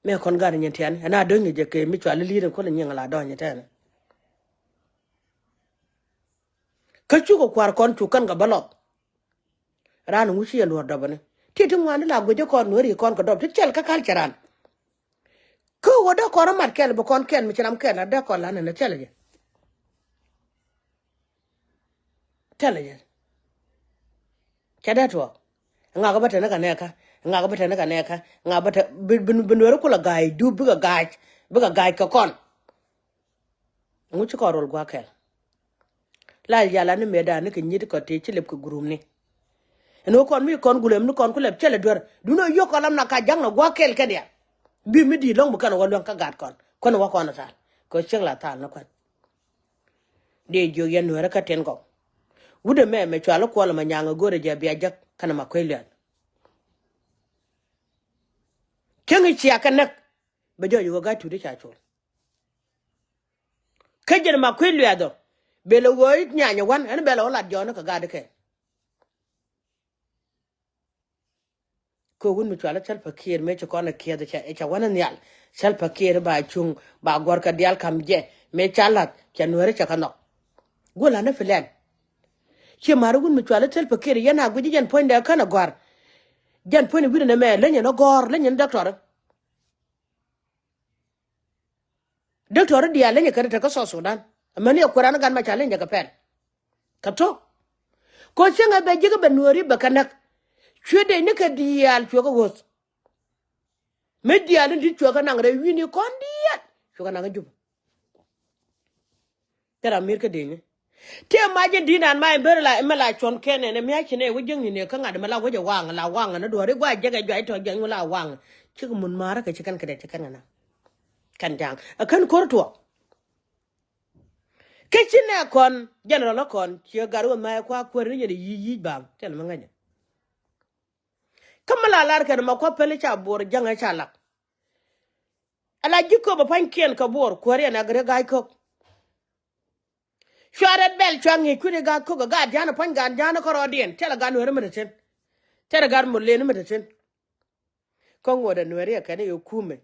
Mɛ kɔn gat nyin tian ɛn a do̱ny jɛ kɛ mi cual li̱i̱t in kɔn nyin la dɔ̱ny tɛn. Kä cukɛ kua̱r kɔn cuk kɛn kɛ bä lɔth. Raan ŋuci yɛ luɔr dɔpä ni ti ti ŋuan ti la guic kɔn nueri kɔn kɛ dɔp ti cɛl kä kal cɛ raan. Kä wä dee kɔn mat kɛl bi kɔn kɛl mi ci ram kɛl a dee kɔn la ni ni cɛl jɛ. Tɛl jɛ. Cɛ dee tuɔɔk. Ŋak bä tɛn kä nɛɛkä, ŋak bä tɛn kä nɛɛkä, ŋak bä tɛ bi, bi, bi nuɛri kulɛ ga̱a̱c dup bikɛ ga̱a̱c, bikɛ ga̱a̱c kɛ kɔn. Ŋu ci kɔn rol gua̱a̱k kɛl. La yala ni mëëdan ni kɛ nyiet kɔ tëë ci lep kɛ gurumni. Ɛn ɣöö kɔn mi kɔn gulem ni kɔn ku lɛp cɛl ɛ duer. Duundɛ yio̱k kɔn lam na ka ja̱ŋ na gua̱a̱k kɛl kɛn ya. Bi mi di̱i̱t lɔ̱ŋ bi kɛn wä luäŋ kä gat kɔn kuän wä kɔn ɛ thal kɛ ɣöö ciek la thal ni kuän. Dee jiök yɛn nueerä kä tin kɔk. Wut ɛmɛ mɛ cual i̱ Kuɔl ɛmɛ nyaŋ ɛ go̱o̱rɛ jɛ bia jäk kɛnɛ Makuei Luɛth. Cäŋ i̱ cia kɛ näk bɛ jɔɔc i̱ ɣöö Gai Tut i̱ ca col. Kä jɛn Makuei Luɛth ɔ bɛ lɛ ɣöö i̱ nyany ɛ wa̱n ɛn bɛ lɛ wä lat jɔɔni kɛ gat ikɛn. Kɛ wut mi cual i̱ Salva Kiir mëë ci kɔn ɛ kiɛth cɛ, cɛ wänä nhial. Salva Kiir ba cuŋ ba guɔ̱r kɛ diaal ka̱m jɛ mëë ca la̱th cɛ nueeri cɛ kɛ nhɔk. Guɔ la̱t ni plan. Ciɛ ma̱ri wut mi cual i̱ Salva Kiir yɛn a guic i̱ jɛn puɔ̱nydɛ känɛ gɔ̱a̱r. Jɛn puɔ̱ny wi̱cdɛ nɛmɛ leny ɛn ɔ gɔ̱r leny ɛn dɔktɔri. Dɔktɔri diaal leny ɛ kɛn ɛ te kä South Sudan. Amäni ɛ kuɛran ɛ gat ma ca leny jɛ kɛ pɛl. Kä thok. Kɛ cieŋ ɛ bɛ ji̱k ɛ bɛ nueeri bɛ kɛ näk. Cuɛ dee ni kɛ diaal cuɛ kɛ ɣöth. Mi diaal in di̱t cuɛ kɛ naŋ rɛy wi̱i̱ni kɔn diaal cuɛ kɛ naŋ ɛ Jup. Thil ram mir kä di̱i̱ni. Tëë mac in di̱i̱n an ma in ber la mi la cuɔn kɛn ɛn mi a ci nɛ wä jiäkni nɛ kä ŋa̱t mi la wec ɛ waŋ la waŋ ni duɔ̱ɔ̱ri gua̱a̱ jɛk ɛ juac tɔ̱ jiɛny mi la waŋ. Cik mun ma̱a̱rä kɛ ci kɛn kɛ dɛ ci kɛn kɛ naŋ. Kɛn ja̱a̱ŋ ɛ kän ko̱r tuɔɔk. Kä ci nɛ kɔn general ɛ kɔn ciɛ gat wä mɛ kua kuäär ni yɛn yic yic baŋ thil mi ŋäcɛ. Kä mi la lar kɛn ma kua päli ca buɔr jäŋɛ ca lak. Ala ji̱ köp ɛ pa̱nykiɛn kɛ buɔr kuäär yɛn ɛ gɛ ri ga̱a̱c kök. Cua rɛt bɛl cua ŋi̱i̱c kui̱ni ga̱a̱c kök ɛ gaat ja̱a̱n ɛ pa̱ny gaat ja̱a̱n ɛ kärɔɔdiɛn thilɛ gaat nueeri mi te thi̱n. Thilɛ gaat mot leni mi te thi̱n. Kä ŋuɔ̱t ɛ nueeri ɛ kɛn ɛ yɛ kumɛ.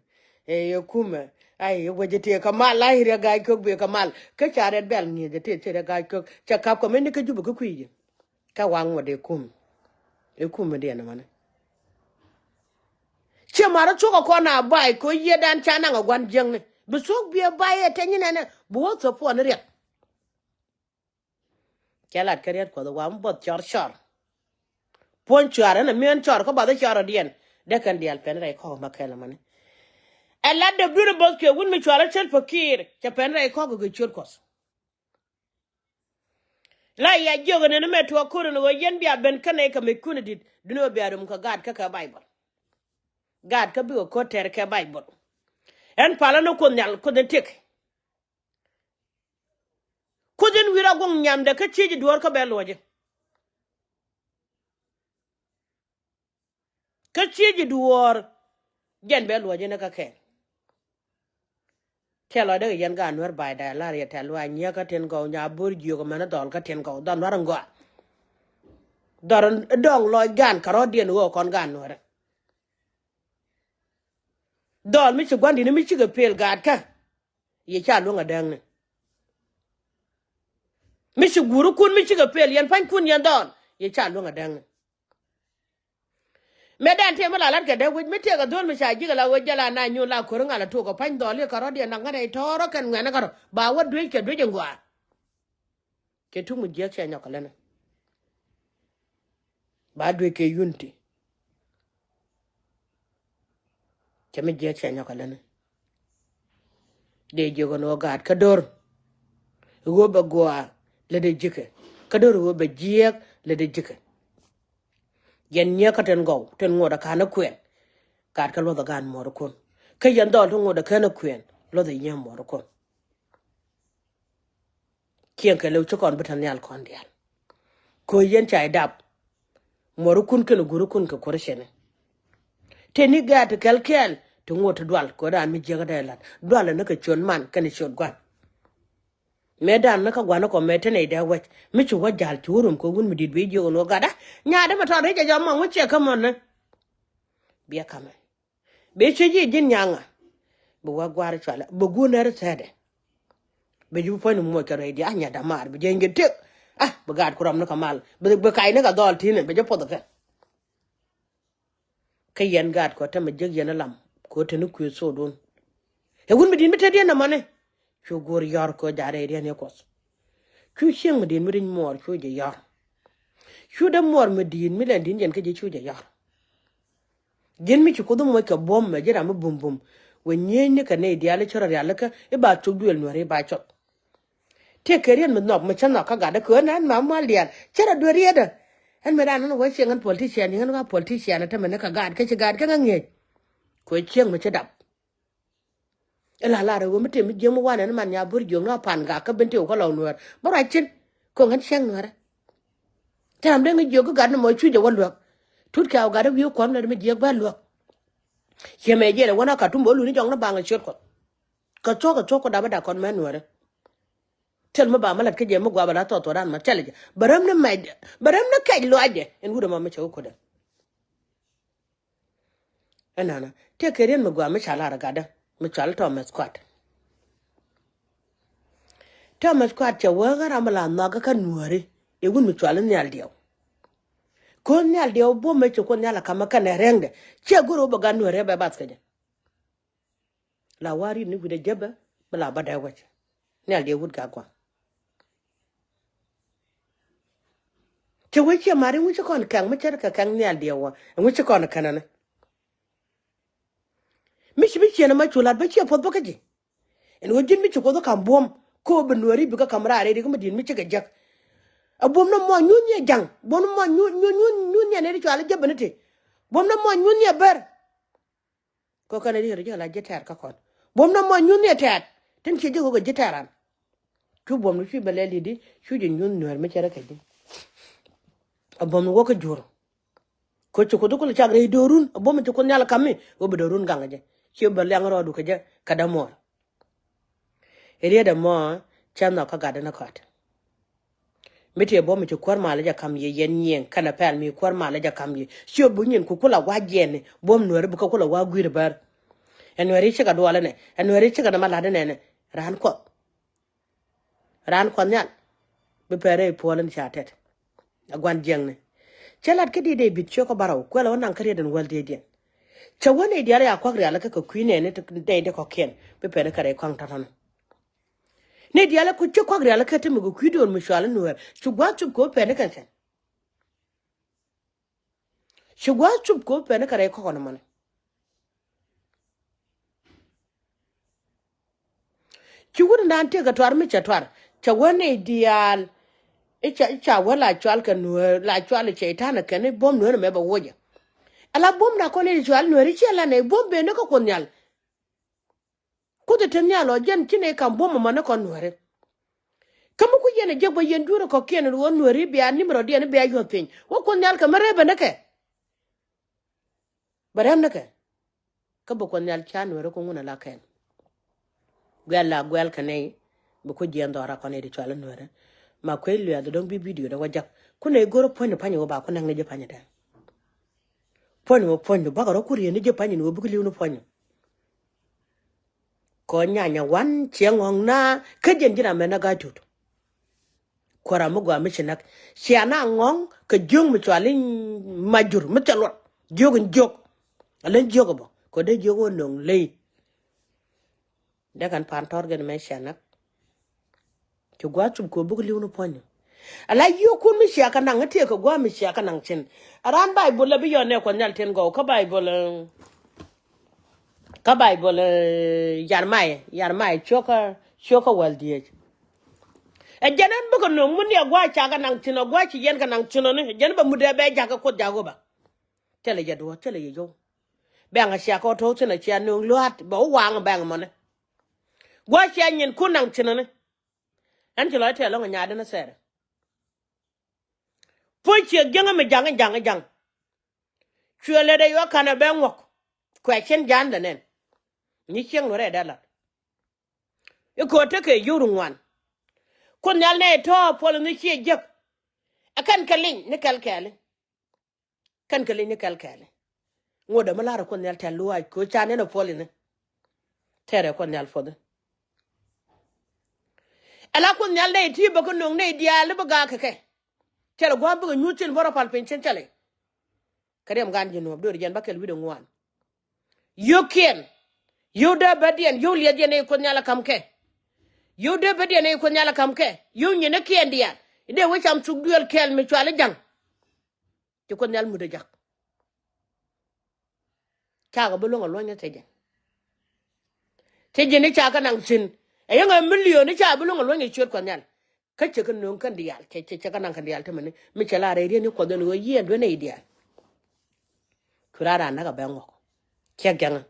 Ɛ yɛ kumɛ. Ay yɛ wecɛ tëë kɛ mal la i̱ riɛ ga̱a̱c kök bëë kɛ mal kä ca rɛt bɛl ŋi̱i̱c ɛ tëë ci rɛ ga̱a̱c kök cɛ kap kɛ mɛn ni kä Jup kä kui̱c. Kä waŋ wä dee kum. Ɛ kum mi diɛn mani. Ciɛ marä thuɔ̱k ɛ kɔn a bay kɛ yiëëdan ca naŋ ɛ gua̱n jiäkni bi thuɔ̱k biɛ bay ɛ tɛny inɛnɛ bi wä thuɔ̱k puɔn riɛk. Cɛ lat kä riɛt Kuɔth ɛ wa mi buɔth cɔr cɔr. Puɔ̱ny cuaar ɛn ɛ miɛn cɔr kä bath ɛ cɔr ɛ diɛn dee kɛn diaal pɛn rɛy kɔk ma kɛl mani. Ɛ lat dee biri both kɛ wun mi cuaar ɛ cɛl pä kiir cɛ pɛn rɛy kɔk kɛ ciöt Kuɔth. La ya jiök ni mɛ tuɔɔk ko̱r ni ɣöö yɛn bia ben kä nɛy kɛ mec kun dit duni ɣöö bia rom kɛ gaat kä kɛ Baibol. Gaat kä bikɛ ko̱r tɛr kɛ Baibol. Ɛn palä ni Kuoth Nhial Kuoth in tëk. Kuoth in wi̱i̱ rɔ guɔ̱ŋ nyamdɛ kä ciec i̱ duɔ̱ɔ̱r kä bɛ luɔ̱cä. Kä ciec i̱ duɔ̱ɔ̱r jɛn bɛ luɔ̱c in kä kɛn. Tiɛ lɔcdɛ kɛ yɛn gaat nuɛr ba̱a̱cdɛ lar yɛ tɛ̈th luaac nyiäk kä tin gɔw nya bo̱r jiök mɛn dhɔl kä tin gɔw dhɔl nuɛr in gɔaa. Dhɔl in dɔ̱ŋ lɔc gan kɛ rɔ̱diɛn ɣöö kɔn gaat nuɛr. Dhɔl mi ci gua̱ndi̱ni mi cikɛ pëël gaatkä. Yɛ ca luäŋ adäŋni. Mi ci guurikun mi cikɛ pëël yɛn pa̱nykun yɛn dhɔl yɛ ca luäŋ adäŋni. Mëë dan tëë mi la la̱t kɛ dee wec mi tëëk a dho̱l mi ca ji̱k ala ɣöö jɛ la na nyuun la ko̱ri ŋa̱l a tok a pa̱ny dhɔl i̱ kärɔ̱diɛn naŋ ŋätnɛ i̱ tɔ̱ɔ̱r ɔ kɛn ŋuɛ̈n kärɔ̱ ba wä duec kɛ duec in gɔaa. Kɛ tuk mi jiääk cɛ nyɔk kɛ länä. Ba duec kɛ unity. Cɛ mi jiääk cɛ nyɔk kɛ länä. Dee jiök ɛn ɣöö gaat kä do̱r ɣöö bɛ gɔaa lätdɛ ji̱kɛ. Kä do̱r ɣöö bɛ jiääk lätdɛ ji̱kɛ. Yɛn nyiäk kä tin gɔw tin ŋuɔt ɛ ka̱n ɛ kuɛn. Gaat kä luɔth ɛ gaat muɔɔrikun. Kä yɛn dhɔl ti ŋot ɛ kɛn ɛ kuɛn luɔth ɛ nyiee muɔr kɔn. Cieŋ kɛ lɛw ci kɔn bi te nhial kɔn diaal. Kɛ ɣöö yɛn ca idap. Muɔrikun kɛnɛ gurikun kɛ kuɔrɛ cɛnɛ. Tëë ni gɛ̈t ti kɛl kɛɛl ti ŋot ti dual kɛ ɣöö raan mi jiäkä dee lat dual ɛ ni kɛ ciöt man kɛnɛ ciöt gua̱n. Mëë dan ni kä gua̱n ni kɔ mëë te nɛy dee wec mi ci wä ja̱l ci wä rom kɛ wun mi di̱t bi jiök ɛn ɣöö gatdä nyaatdä mi tɔt ri̱c ɛ jɔk mɔ ŋu ciɛ kä mɔnɛ. Biɛ kamɛ. Bɛ ciec ji̱ ji̱n nyaŋa. Bɛ wä gua̱a̱r cualɛ bɛ guun nɛr thɛɛdɛ. Bɛ ji̱ bi puɔ̱ny ni muɔc kɛ rɛy diaal a nyɛ damaar bɛ jiɛny kɛ tëk. Ah, bɛ gaat ku rɔm ni kɛ mal bɛ kay ni kɛ dhɔl ti̱n bɛ ji̱ puɔth kɛ. Kä yɛn gaat kɔ tämɛ jiäk yɛn lam kɛ ɣöö te ni kuëë thokdun. Ɛ wun mi di̱t mi te diɛn nɔmɔni. Cu guur yɔr kɛ ɣöö ja̱ rɛy riɛn yɛ kuɔth. Cu cieŋ mi di̱t mi ri̱c muɔɔr cu jɛ yɔr. Cu dee muɔɔr mi di̱t mi lɛn di̱t yɛn kä ji̱ cu jɛ yɔr. Ji̱n mi ci Kuoth moc kɛ buɔ̱m mɛ ji̱ ram mi bum bum. Wä nyieenyni kɛ nɛy diaal i̱ cä rɔ rialikä i̱ ba thok duëël nuääri i̱ ba cɔth. Tëë kɛ riet mi nhɔk mi cä nhɔk kä gatdä kɛ ɣän ɛn ma mual diaal cä rɔ duëël rietdä. Ɛn mi raan ɛn wä cieŋ ɛn politician yɛn ɣä politician ɛ tämɛ ni kɛ gaat kä ci gaat kä ŋä ŋi̱eec. Kɛ ɣöö cieŋ mi ci dap. Ila lar ɛ ɣöö mi tëë mi jiäk mi wanɛ ni man nya bo̱r jiök ni a pan gak kä ben tëë wä kä lɔw nuäär bä ruac cin. Kɛ ɣän cieŋ nuäärä. Te ram dee ŋäc jiök kä gat ni mɔ cuc ɛ wä luäk. Tut kɛ a wä gat ɛ wi̱i̱ kuɔ̱m lät mi jiäk bä luäk. Ciɛ mɛ jiɛl ɛ wä na Katum bä luni jɔk ni baŋ ɛ ciöt kuɔth. Kɛ thuɔ̱k kɛ thuɔ̱k kɔ dap ɛ dak kɔn mɛ nuäärä. Thil mi ba mi lat kä jɛ mi gua̱a̱p ala thuɔth thuɔth dan ma thil jɛ bɛ räm ni mɛc bɛ räm ni kɛc luaacdɛ ɛn wut ɛmɔ mi cɛ wä kuotdɛ. Ɛnɔnɔ tëë kɛ riet mi gua̱a̱ mi ca lar ɛ gatdä mi cual Thomas Kuat. Thomas Kuat cɛ wee ɣän ram mi la nhɔakä kä nuääri ɛ wut mi cual i̱ Nhial Diɛw. Ko̱n Nhial Diɛw buɔ̱mɛ ci Kuoth Nhial ɛ ka̱mä kɛnɛ rɛŋdɛ ciɛ go̱r ɣöö bɛ gat nuääri ɛ bɛ bath kɛ jɛ. La wa̱a̱ ri̱t ni wi̱cdɛ jäpɛ mi la bä dee wec. Nhial Diɛw wut gak gua̱a̱. Cɛ wec ciɛ mari ŋuci kɔn kɛŋ mi cɛ kɛ kɛŋ Nhial Diɛw wä ŋuci kɔn kɛnɛ ni. Mi ci bi ciɛn ɛmɛ cu lat bä ciɛ puɔth bä kä ji̱. Ɛn ɣöö ji̱n mi ci Kuoth ɛ ka̱m buɔ̱m ko̱o̱p bi nuääri bikɛ ka̱m raar rɛy ri kä mi di̱i̱t mi cikɛ jek. Ɛ buɔ̱m ni mɔ nyuth ni ɛ ja̱ŋ buɔ̱m ni mɔ nyuth nyuth nyuth nyuth ni ɛ nɛy ti cɔal ɛ jäpɛ ni ti. Buɔ̱m ni mɔ nyuth ni ɛ ber. Kɔ kɛn ɛ ri ɣöö ji̱ kɛ la ji̱ tɛɛr kä kɔn buɔ̱m ni mɔ nyuth ni ɛ tɛɛt tin ciɛ ji̱ ɣöö kɛ ji̱ tɛɛr ran. Cu buɔ̱m ni cu bɛ lɛl i̱di cu ji̱ nyuth nuäär mi cɛ rɛ kɛ ji̱. Ɛ buɔ̱m ni wä kä jur. Kɛ ci Kuoth kulɛ cak rɛy do̱run ɛ buɔ̱m ci Kuoth Nhial ka̱mi wä bi do̱run gaŋ kɛ jɛ. Ci bɛ liaŋ rɔɔdu kɛ jɛ kɛ dämuɔɔr. Ɛ riet ɛmɔ cä nhɔk kä gatdä ni kɔt. Mi tëë buɔ̱m ci kuäär mal jɛ ka̱m yɛ yɛn nyiɛŋ kɛnɛ pɛl mi kuäär mal jɛ ka̱m yɛ. Ci ɣöö bi nyin ku kulɛ wa̱a̱ jiɛɛni buɔ̱m nuääri bikɛ kulɛ wa̱a̱ gui̱i̱r bär. Ɛ nuääri cikɛ duɔl inɛ ɛ nuääri cikɛ nɛmɛ la̱t inɛnɛ. Raan Kuɔth. Raan Kuɔth Nhial bi pɛrɛ i̱ puɔl in ca tɛt. A gua̱n jiäkni cä lat kä di̱t dee bi̱t ciökä bärɔw kuɛlɛ wä naŋ kä riet in wäl dietiɛn. Cɛ wä nɛy diaal ya kuak rialikä kɛ kui̱ nɛɛni nɛy ti kɔ̱kiɛn bi pɛn kɛ rɛy kɔaŋ tɔ̱tɔ̱ni. Nɛy diaal ku ci kuak rialikä ti mi kɛ kui̱ do̱r mi cual in nuäär ci gua̱a̱th cup kɛ wä pɛn kɛn kɛn. Ci gua̱a̱th cup kɛ wä pɛn kɛ rɛy kɔkɔn mɔni. Ci wut in dan tëëkɛ tuar mi cɛ tuar cɛ wä nɛy diaal. I̱ ca i̱ ca wä la cual kɛ nuäär la cual i̱ cɛy-tan ɛ kɛn i̱ buɔ̱m nuäär ɛmɛ bɛ wocɛ. Ala buɔ̱m na kɔn i̱ cual nuäär i̱ ciɛ la nɛy buɔ̱m ben ni kä Kuoth Nhial. Kuoth i̱ te nhial ɔ jɛn ci nɛy ka̱m buɔ̱m ɛmɔ ni kɔn nuääri. Kä mi ku yɛn ɛ jek bä yɛn dueeri kɔ̱kiɛn in ɣöö nuääri bia nimrɔdiɛn i̱ bia yuɔ̱th piny wä Kuoth Nhial kɛ mi rɛp ben ni kɛ. Bɛ rɛp ni kɛ. Kä bi Kuoth Nhial ca nuäärä ku ŋun ala kɛn. Guɛl la guɛl kɛ nɛy bi ku jiɛn dhɔra kɔn i̱ di cual i̱ nuäärä. Ma kuec luɛth dɔ̱ŋ bi bidio dɛ wä jak ku nɛy go̱rä puɔ̱ny ni pa̱ny wä ba ku näk ni ji̱ pa̱ny dɛ. Puɔ̱ny wä puɔ̱ny du bakɛ rɔ ku riet ni ji̱ pa̱ny ni wä bik li̱w ni puɔ̱ny. Kɔ nyanya wan ciɛ ŋɔ̱ŋ na kä jiɛn ji̱n amɛn na ga̱a̱c tut. Kuära mi gɔaa mi ci näk cia na ŋɔ̱ŋ kɛ jiök mi cual i̱ majur mi thil luɔt jiök in jiök. Alä jiök ɛ bä kɔ dee jiök wä no̱ŋ ley. Dee kɛn pan tɔr gɛn mɛ cia näk. Ci gua̱a̱th cup kɛ wä buk li̱w ni puɔ̱nyni. Ala yiökun mi cia kɛ naŋ i̱ tiɛɛk kɛ gua̱a̱th mi cia kɛ naŋ cin. Aran Baibol la bi yɔn nɛ Kuɔth Nhial tin gɔw kä Baibol. Kä Baibol Yarmaya Yarmaya ciökä ciökä wäl dhieec. Ɛ jɛn ɛn bikɛ no̱o̱ŋ mi ni ɛ gua̱a̱c ca kɛ naŋ thi̱n ɛ gua̱a̱c ci yɛn kɛ naŋ thi̱n ɔ ni ɛ jɛn bɛ mut ɛ bɛ jakä Kuoth jakä bä. Thilɛ yɛ duɔ̱ɔ̱r thilɛ yɛ yɔw. Bɛŋ a cia kɔ to̱k thin a cia nööŋ lua̱a̱t bɛ wä waŋ bɛŋ mɔni. Gua̱c cia nyin kun naŋ thinäni. Ɛn ci lɔc tɛl lɔŋ a nyaadä ni thɛɛrɛ. Puɔ̱c ciek jiäŋä mi jaŋ jaŋ jaŋ. Cuɛ lɛ dee yuɔ ka̱n a bɛ ŋuɔ̱k. Kuɛ cin ja̱a̱n dɛ nɛn. Ni cieŋ luɔrɛ dee lat. I̱ ko̱o̱t tekɛ yio̱w ri ŋuan. Kuoth Nhial nɛy tɔ̱ puɔl ni ciɛ jiäk. Ɛ kɛn kɛ liny ni kɛl kɛɛli. Kɛn kɛ liny ni kɛl kɛɛli. Ŋuɔ̱t däm mi la̱rä Kuoth Nhial tɛl luaac ko̱o̱t ca nɛn ɛ puɔl ini. Tɛrɛ Kuoth Nhial puɔthi. Ala Kuoth Nhial nɛy ti bä kä no̱o̱ŋ nɛy diaal i̱ bä gaak kɛ kɛ. Cɛl gua̱a̱m bikɛ nyuuth cin bä rɔ pal piny cin cɛl i̱. Kɛ riɛm gan ji̱ nuɔ̱ɔ̱p do̱r jɛn bä kɛl wi̱cdɛ ŋuan. Yio̱wkiɛn. Yio̱w dee bädiɛn, yio̱w liɛthdiɛn nɛy Kuoth Nhial ɛ ka̱m kɛ. Yio̱w dee bädiɛn nɛy Kuoth Nhial ɛ ka̱m kɛ. Yio̱w nyinikiɛn diaal. I̱ dee wä cam thuk duëël kɛɛl mi cual i̱ ja̱ŋ. Ci Kuoth Nhial mut ɛ jak. Cakɛ bi luäŋ ɛ luɔ̱ny ɛ thiecin. Thiecin i̱ cakɛ naŋ thi̱n. Ɛ yäŋ ɛ milion i̱ cakɛ bi luäŋ ɛ luɔ̱ny ɛ ciöt Kuɔth Nhial. Kä cɛ kɛ nööŋ kɛn diaal, cɛ, cɛ, cɛ kɛ naŋ kɛn diaal tämɛni. Mi cɛ la rɛy riet ni Kuɔth ɛn ɣöö yiëë duenɛ i̱ diaal. Cu raan raan näk a bɛ ŋuɔk. Ciɛ gɛŋä.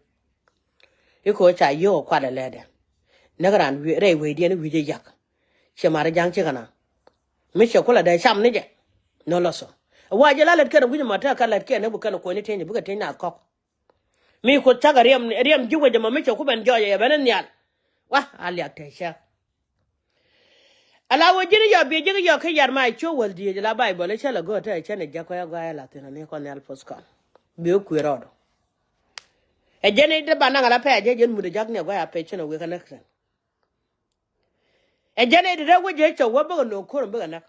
I̱ ko̱ ca yio̱w a kuat a lɛɛdɛ. Näk raan rɛy wecdiɛn i̱ wi̱c i̱ yak. Ciɛ mar i̱ ja̱ŋ cikɛ na. Mi ciɛ kulɛ dee cam ni jɛ. Nɔ lɔ thɔ. Ɛ wa jɛ la lät kɛn wi̱c mɔ tekɛ lät kiɛn ni bu kɛn kuɔ̱ny ni tieny bikɛ tieny naath kɔk. Mi kuoth cakɛ riɛm, riɛm ji̱ wec ɛmɔ mi cɛ ku ben jɔɔc ɛ ben in nhial. Wa a liak te cɛ. Ala wä ji̱n yɔ biɛ ji̱ yɔ kä yar ma cu wäl diec la Baibol cä la go̱o̱r te cä ni jak kɔ ya guay la thin ni kɔ nhial puɔth kɔn. Bi wä kui̱ rɔɔd. Ɛ jɛn i̱ dee ba naŋ ala pɛɛ jɛ jɛn mut ɛ jak ni a guay a pɛɛ cä ni wek kä näk thin. Ɛ jɛn i̱ dee wä jɛ cɛ wä bäkɛ no̱o̱ŋ ko̱r bäkɛ näk.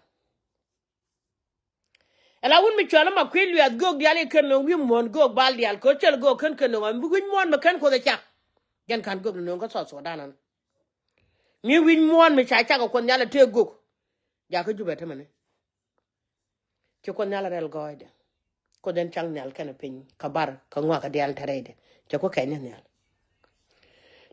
Ala wun mi cual ma kui̱ luɛth göök diaal i̱ kɛn no̱o̱ŋ wi̱i̱ muɔ̱ɔ̱n göök bal diaal kɛ cɛl göök kɛn kɛn no̱o̱ŋ am bi wi̱c muɔ̱ɔ̱n mi kɛn kuoth ɛ cak. Jɛn ka̱n göök ni no̱o̱ŋ kä South Sudan ɛn. Mi wi̱c muɔ̱ɔ̱n mi ca cak ɛ kuoth nhial ɛ tëë göök. Jakä Jubɛ tämɛni. Ci kuoth nhial ɛ rɛl gɔɔydɛ. Kuoth ɛn cak nhial kɛnɛ piny kä bar kä ŋuakä diaal te rɛydɛ. Cɛ ku kɛny ni nhial.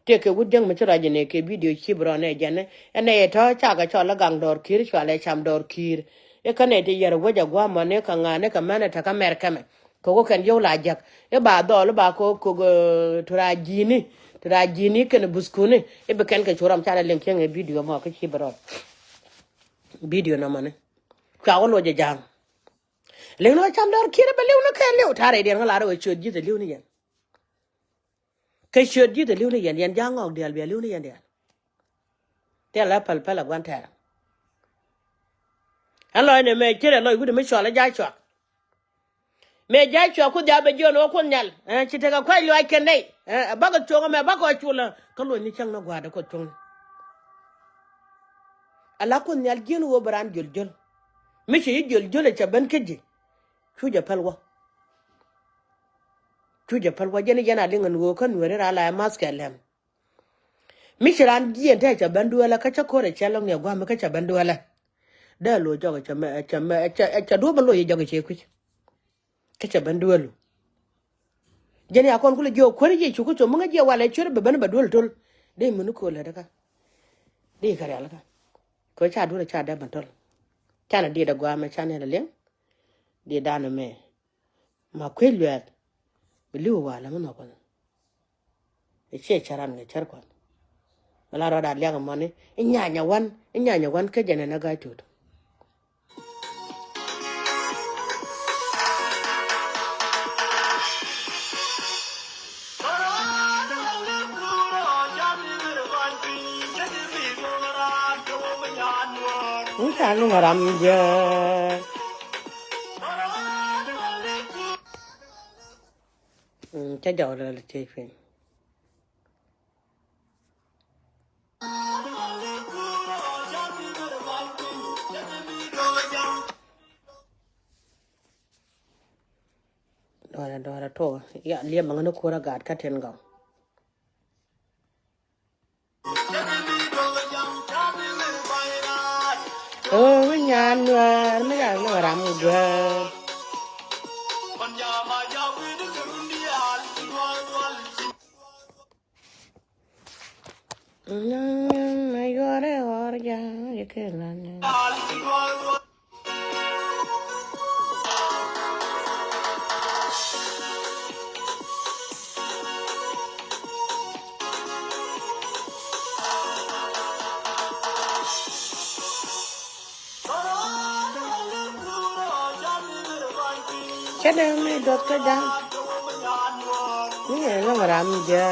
Tëëkɛ wut jäŋ mi ci ruac jɛ nɛ kɛ bidio ci bi rɔɔn ɛ jɛn ɛ nɛ yɛ tɔ̱ cakɛ cɔl ɛ gaŋ dɔɔr ki̱i̱r cual ɛ cam dɔɔr ki̱i̱r. I̱ kä nɛ ti yɛr wec ɛ gua̱a̱mɔ ni kɛ ŋa̱a̱n ni kɛ mɛn ɛ te kä mɛr kɛmɛ kɛ wä kɛn yio̱w la jek. I̱ ba dhɔl i̱ ba kɛ wä kok ti ra ji̱ni ti ra ji̱ni kɛn buskuni. I̱ bi kɛn kɛ cu rɔm canɛ liŋ cieŋ ɛ bidio mɔ kä ci bi rɔɔn. Bidio nɔmɔni cua wä loc ɛ ja̱a̱ŋ. Liŋ ni wä cam dɔɔr ki̱i̱r ɛ bɛ li̱w ni kɛn li̱w ta̱rɛ diɛn kä lar ɛ wä ciöt ji̱th ɛ li̱w ni yɛn. Kɛ ciöt ji̱th ɛ li̱w ni yɛn, yɛn ja̱a̱ŋ ŋɔɔk diaal bia li̱w ni yɛn diaal. Thil la päl päl ɛ gua̱n tɛɛr. Ɛn lɔc ni mëë ci rɛ lɔc wi̱cdɛ mi cɔal ɛ ja̱a̱c cuak. Mëë ja̱a̱c cuak ku dhiaap ɛ jiön ɣä kuoth nhial. Ɛ, ci tekɛ kuac luaac kɛn nɛy. Ɛ, bakɔ cuɔ̱ŋ ɛmɛ bakɔ culä. Kä luɔ̱c ni cäŋ ni gua̱a̱r dee kuɔth cuɔ̱ŋni. Ala kuoth nhial jiön ɣöö bɛ raan jiöl jiöl. Mi ci ji̱ jiöl jiöl ɛ cɛ ben kä ji̱. Cu jɛ päl wä. Cu jɛ päl wä jɛn i̱ yɛn a liŋ ɛn ɣöö kä nueeri raa la ɛ math kɛ lɛm. Mi ci raan jiɛn te cɛ ben dueelä kä cä ko̱r ɛ cɛ lɔŋ ni ɛ gua̱a̱m mi kä cɛ ben dueelä. Dee lo̱c jɔk ɛ cɛ mɛ ɛ cɛ mɛ ɛ cɛ ɛ cɛ duɔ̱p mi lo̱c ɛ jɔk ɛ cɛ kui̱c. Kä cɛ ben dueelu. Jɛn ya kɔn kulɛ jiɛ kuäär jiɛ cuk kä com mi ŋä jiɛ walɛ cuɛr bɛ ben bɛ duel tol. Dee muni ko̱o̱l lɛ däkä. Dee kɛ rial kä. Kɛ ca duel ca dee ben tol. Canɛ diet ɛ gua̱a̱m ɛ canɛ lɛ liɛŋ. Diet danɔ mɛ. Ma kuec luɛɛth. Bi li̱w walɛ mi nhɔk kɔn. Ɛ ciɛ cä ran kɛ cär kuan. Bɛ la rɔɔd a liak ɛmɔni i̱ nyanya wan i̱ nyanya wan kä jɛn ɛn ɛ ga̱a̱c to̱t. Ŋu ca luŋ ram jɛ. Mm, cä jɔw lɛ lɛ tiec piny. Dɔɔrɛ dɔɔrɛ tuɔ ya liɛm maŋä ni ko̱r a gaat kä tin gɔw. Ɛ ɣöö wi̱c nyan nuäär mi yak ni ram guäär. Kɛnɛ mi duɔth kä ja̱a̱ŋ. Mi yɛ lɔŋ ram jɛ.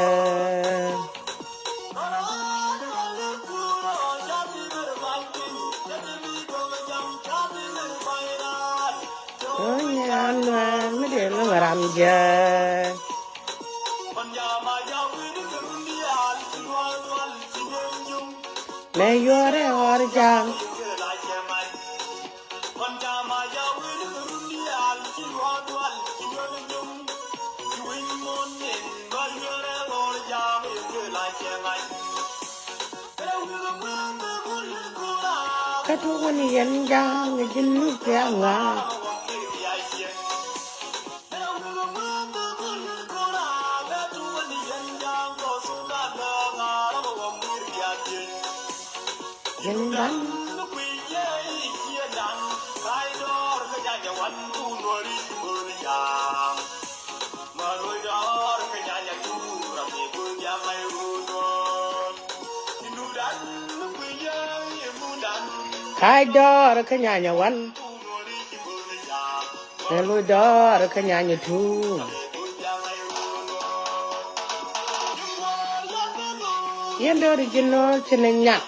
Ɔ nyan nuɛɛr mi dee lɔŋ ram jɛ. Mɛ yuɔrɛ ɣɔr ja̱a̱ŋ. Kä tuɔk ni yɛn ja̱a̱ŋ ji̱n ni thiaŋ ŋa̱a̱ŋ. Yɛn da̱ŋ. Ka̱c dɔɔr kä nyanya wan. Ɛ loc dɔɔr kä nyanya tuum. Yɛn dɔɔr ji̱n nɔ ci ni nyak.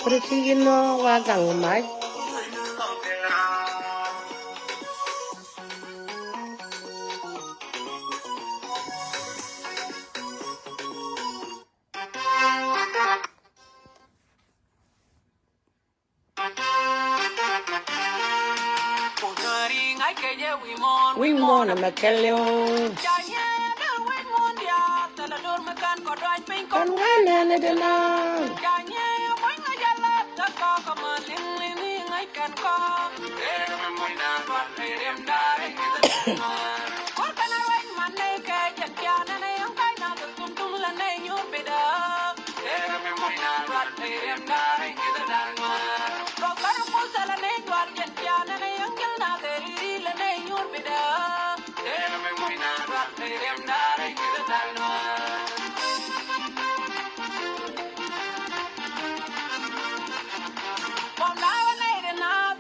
Kuri ci ji̱n nɔ wa gaŋ mac. Wi̱i̱ muɔ̱ɔ̱n ɛmɛ kɛl yɔ. Kɔn ŋa̱n nɛn ni di naaŋ.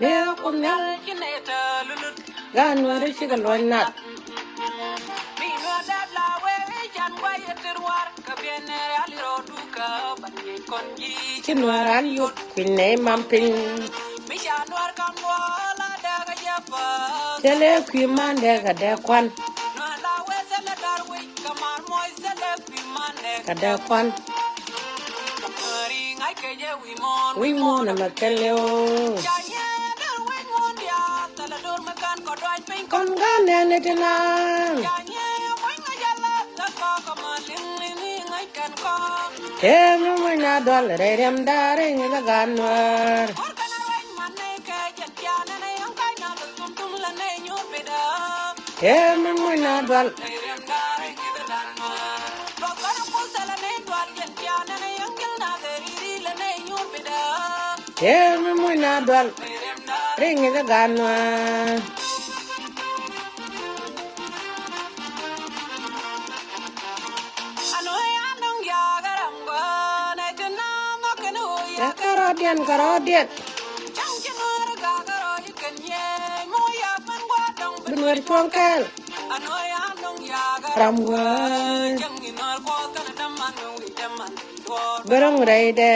Bia kum nyal. Gan wari ci ka luɔny nat. Ci nuɔr an yop kui̱ nɛy mam piny. Cɛ lɛ kui̱ mandɛ kɛ dee kuan. Kɛ dee kuan. Wi̱i̱ muɔ̱ɔ̱n ɛmɛ kɛl yɔ. Kɔn gan nɛn ni ti naaŋ. Tëë mi muɔ̱ny na dual rɛy riɛm da̱a̱ rɛy ŋi̱ kä gan nuäär. Tëë mi muɔ̱ny na dual. Tëë mi muɔ̱ny na dual. Rɛy ŋi̱ kä gan nuäär. Kärɔ̱diɛn, kärɔ̱diɛn. Bi nuɛr cuɔ̱ŋ kɛɛl. Ram wee. Bärɔ̱ŋ rɛydɛ.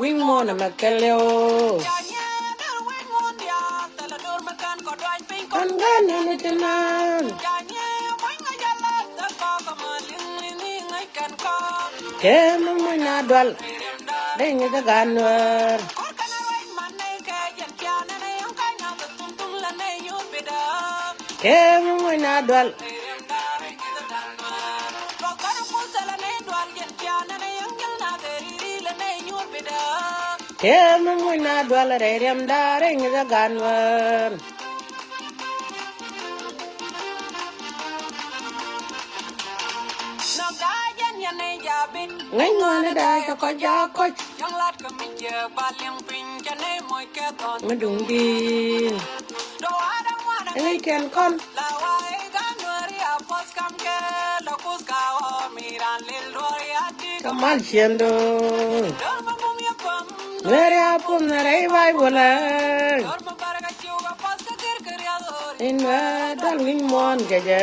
Wi̱i̱ muɔ̱ɔ̱n ɛmɛ kɛl yɔ. Kɔn gan nɛn ni ti naaŋ. Tëë mi muɔ̱ny na dual. Rɛy ŋi̱ kä gan nuäär. Tëë mi muɔ̱ny na dual. Tëë mi muɔ̱ny na dual rɛy riɛm da̱a̱ rɛy ŋi̱ kä gan nuäär. Ŋäc ŋuani da̱a̱ cɛ kɔc jaak kɔc. Mi duŋ di̱i̱n. Ɛ ŋäc kɛn kɔn. Kɛ mal ciëndo. Nuɛɛri a puɔ̱n rɛy Baibol ɛ. Wi̱i̱ muɔ̱ɔ̱n kɛ jɛ.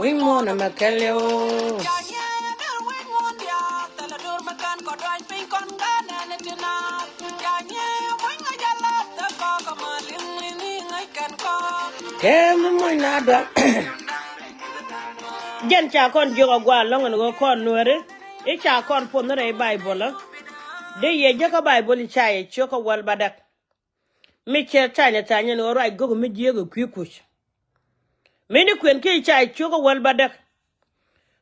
Wi̱i̱ muɔ̱ɔ̱n ɛmɛ kɛl yɛ o. Kɛ mi muɔ̱ny na dɔ̱ŋ. Jɛn ca kɔn jiök a gua̱a̱ lɔ̱ŋ ɛn ɣöö kɔn nuääri i̱ ca kɔn puɔ̱th ni rɛy Baibol ɛ. Dee yɛ jäkä Baibol i̱ ca yɛ ciök kä wäl bädäk. Mi cɛ tany ɛ tany ɛn ɣöö ruac gök mi jiääk ɛ kui̱ kuc. Mi ni kuën kiɛ ca ciök ɛ wäl bädäk.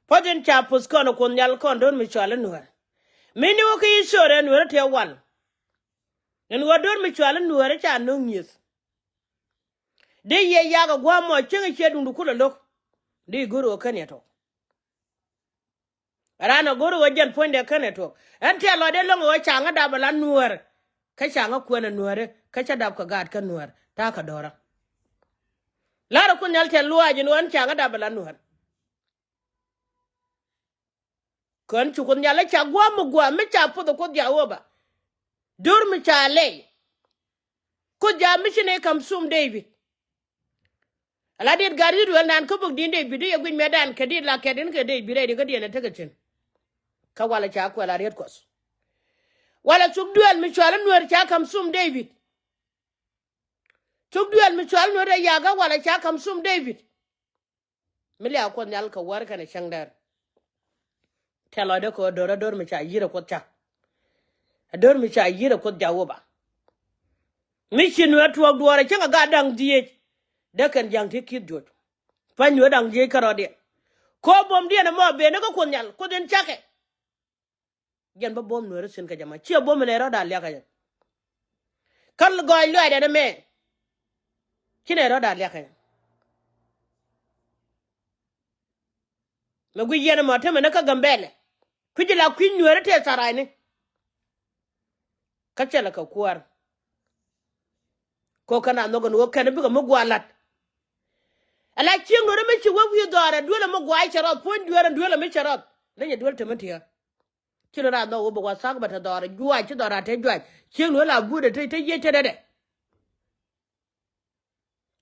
Puɔ̱th in ca puth kɔn ɛ Kuoth Nhial kɔn do̱r mi cɔal i̱ nuäär. Mi ni wä kä i̱ cor ɛ nuäär ɛ tëë wal. Ɛn ɣöö do̱r mi cɔal i̱ nuäär ɛ ca no̱o̱ŋ nyieth. Dee yɛ yak ɛ gua̱a̱ mɔ cieŋ ɛ ciɛ duŋdu kulɛ lo̱k. Dee go̱r ɣöö kän yɛ tuɔk. Raan ɛ go̱r ɣöö jɛn puɔ̱nydɛ kän ɛ tuɔk. Ɛn tɛ̈ lɔcdɛ lo̱ŋ ɣöö ca̱ŋä dap ɛ la nuäär. Kä ca̱ŋä kuɛn ɛ nuääri kä cä dap kɛ gaat kä nuäär ta̱a̱ kɛ do̱rä. La̱rä Kuoth Nhial tɛ̈ luaac ɛn ɣöö ɛn ca̱ŋä dap ɛ la nuäär. Kään ci Kuoth Nhial ɛ ca gua̱a̱ mi gua̱a̱ mi ca puɔth ɛ Kuoth Ja̱a̱ wä ba. Do̱r mi ca lɛy. Kuoth Ja̱a̱ mi ci nɛy ka̱m thum Dee-bid. Ala diet gat i̱ duel nan kä buk di̱n Dee-bid i̱ yɛ guic mɛtdan kɛ diet la kɛt in kɛ Dee-bid rɛy di kä diɛn ɛ tekɛ cin. Kä walɛ ca kuɛl a riet Kuɔth. Walɛ thuk duel mi cɔal i̱ nuäär ca ka̱m thum Dee-bid. Thuk duel mi cɔal i̱ nuäär ɛ yakä walɛ ca ka̱m thum Dee-bid. Mi liak Kuoth Nhial kɛ wäär kɛnɛ cäŋdɛr. Tɛ̈ lɔcdɛ kɛ ɣöö do̱r ɛ do̱r mi ca yi̱r ɛ Kuoth cak. Ɛ do̱r mi ca yi̱r ɛ Kuoth Ja̱a̱ wä ba. Mi ci nuäär tuɔɔk duɔɔr ɛ cäŋ ɛ gat da̱ŋ dhieec. Dee kɛn ja̱ŋ ti ki̱th juɔc. Pa̱ny nuäär da̱ŋ dhieec kärɔɔdiɛn. Ko̱ buɔ̱mdiɛn ɛmɔ ben ni kä Kuoth Nhial Kuoth in cakɛ. Jɛn bä buɔ̱m nuäär thi̱n kɛ jɛ ma ciɛ buɔ̱m in ɛ rɔ̱da liakä jɛ. Kä gɔɔy luaacdɛ ni mɛ. Ci nɛ rɔ̱da liakä jɛ. Mɛ guic yɛn ɛmɔ temɛ ni kä Gambɛlɛ. Kui̱c la kui̱ny nuääri tëë tharacni. Kä cɛ lɛ kɛ kuäär. Kɛ ɣöö kɛn a nhɔk ɛn ɣöö kɛn bikɛ mi gua̱a̱ la̱t. Ala cieŋ nuääri mi ci wä wi̱i̱ dhɔaarɛ duelɛ mi gua̱a̱ cɛ rɔth puɔ̱ny dueerä duelɛ mi cɛ rɔth. Leny ɛ duel temɛ ti̱ä. Ci nuääri a nhɔk ɣöö bɛ wathak bɛ te dhɔaarɛ juaac ci dhɔaarɛ te juaac. Cieŋ nuääri la buudɛ te te yiec tetdɛ.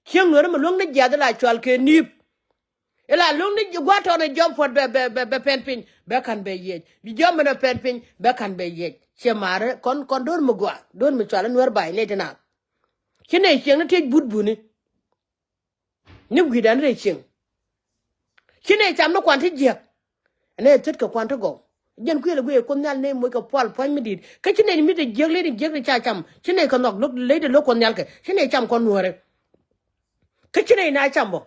Cieŋ nuääri mi luäŋ ni jiath ila cual kɛ ni̱i̱p. Ila luäŋ ni gua̱a̱r tɔɔn ɛ jɔm puɔ̱t bɛ bɛ bɛ bɛ pɛn piny bɛ ka̱n bɛ yiëc. Bi jɔm min ɛ pɛn piny bɛ ka̱n bɛ yiëc. Ciɛ ma̱a̱ri kɔn kɔn do̱r mi gua̱a̱ do̱r mi cual i̱ nuäär ba̱a̱c nɛy ti naath. Ci nɛy cieŋ ni tëë but buni. Ni gui̱dan rɛy cieŋ. Ci nɛy cam ni kuan ti jiäk. Ɛn ɛ thät kɛ kuan ti gɔw. Jɛn kuël ɛ guic ɛ Kuoth Nhial nɛy moc kɛ pual pua̱ny mi di̱i̱t. Kä ci nɛy mi te jiäk ley ti jiäk ti ca cam. Ci nɛy kɛ nhɔk lo̱k ley ti lo̱k Kuoth Nhial kɛ. Ci nɛy cam kɔn nuääri. Kä ci nɛy na cam bä.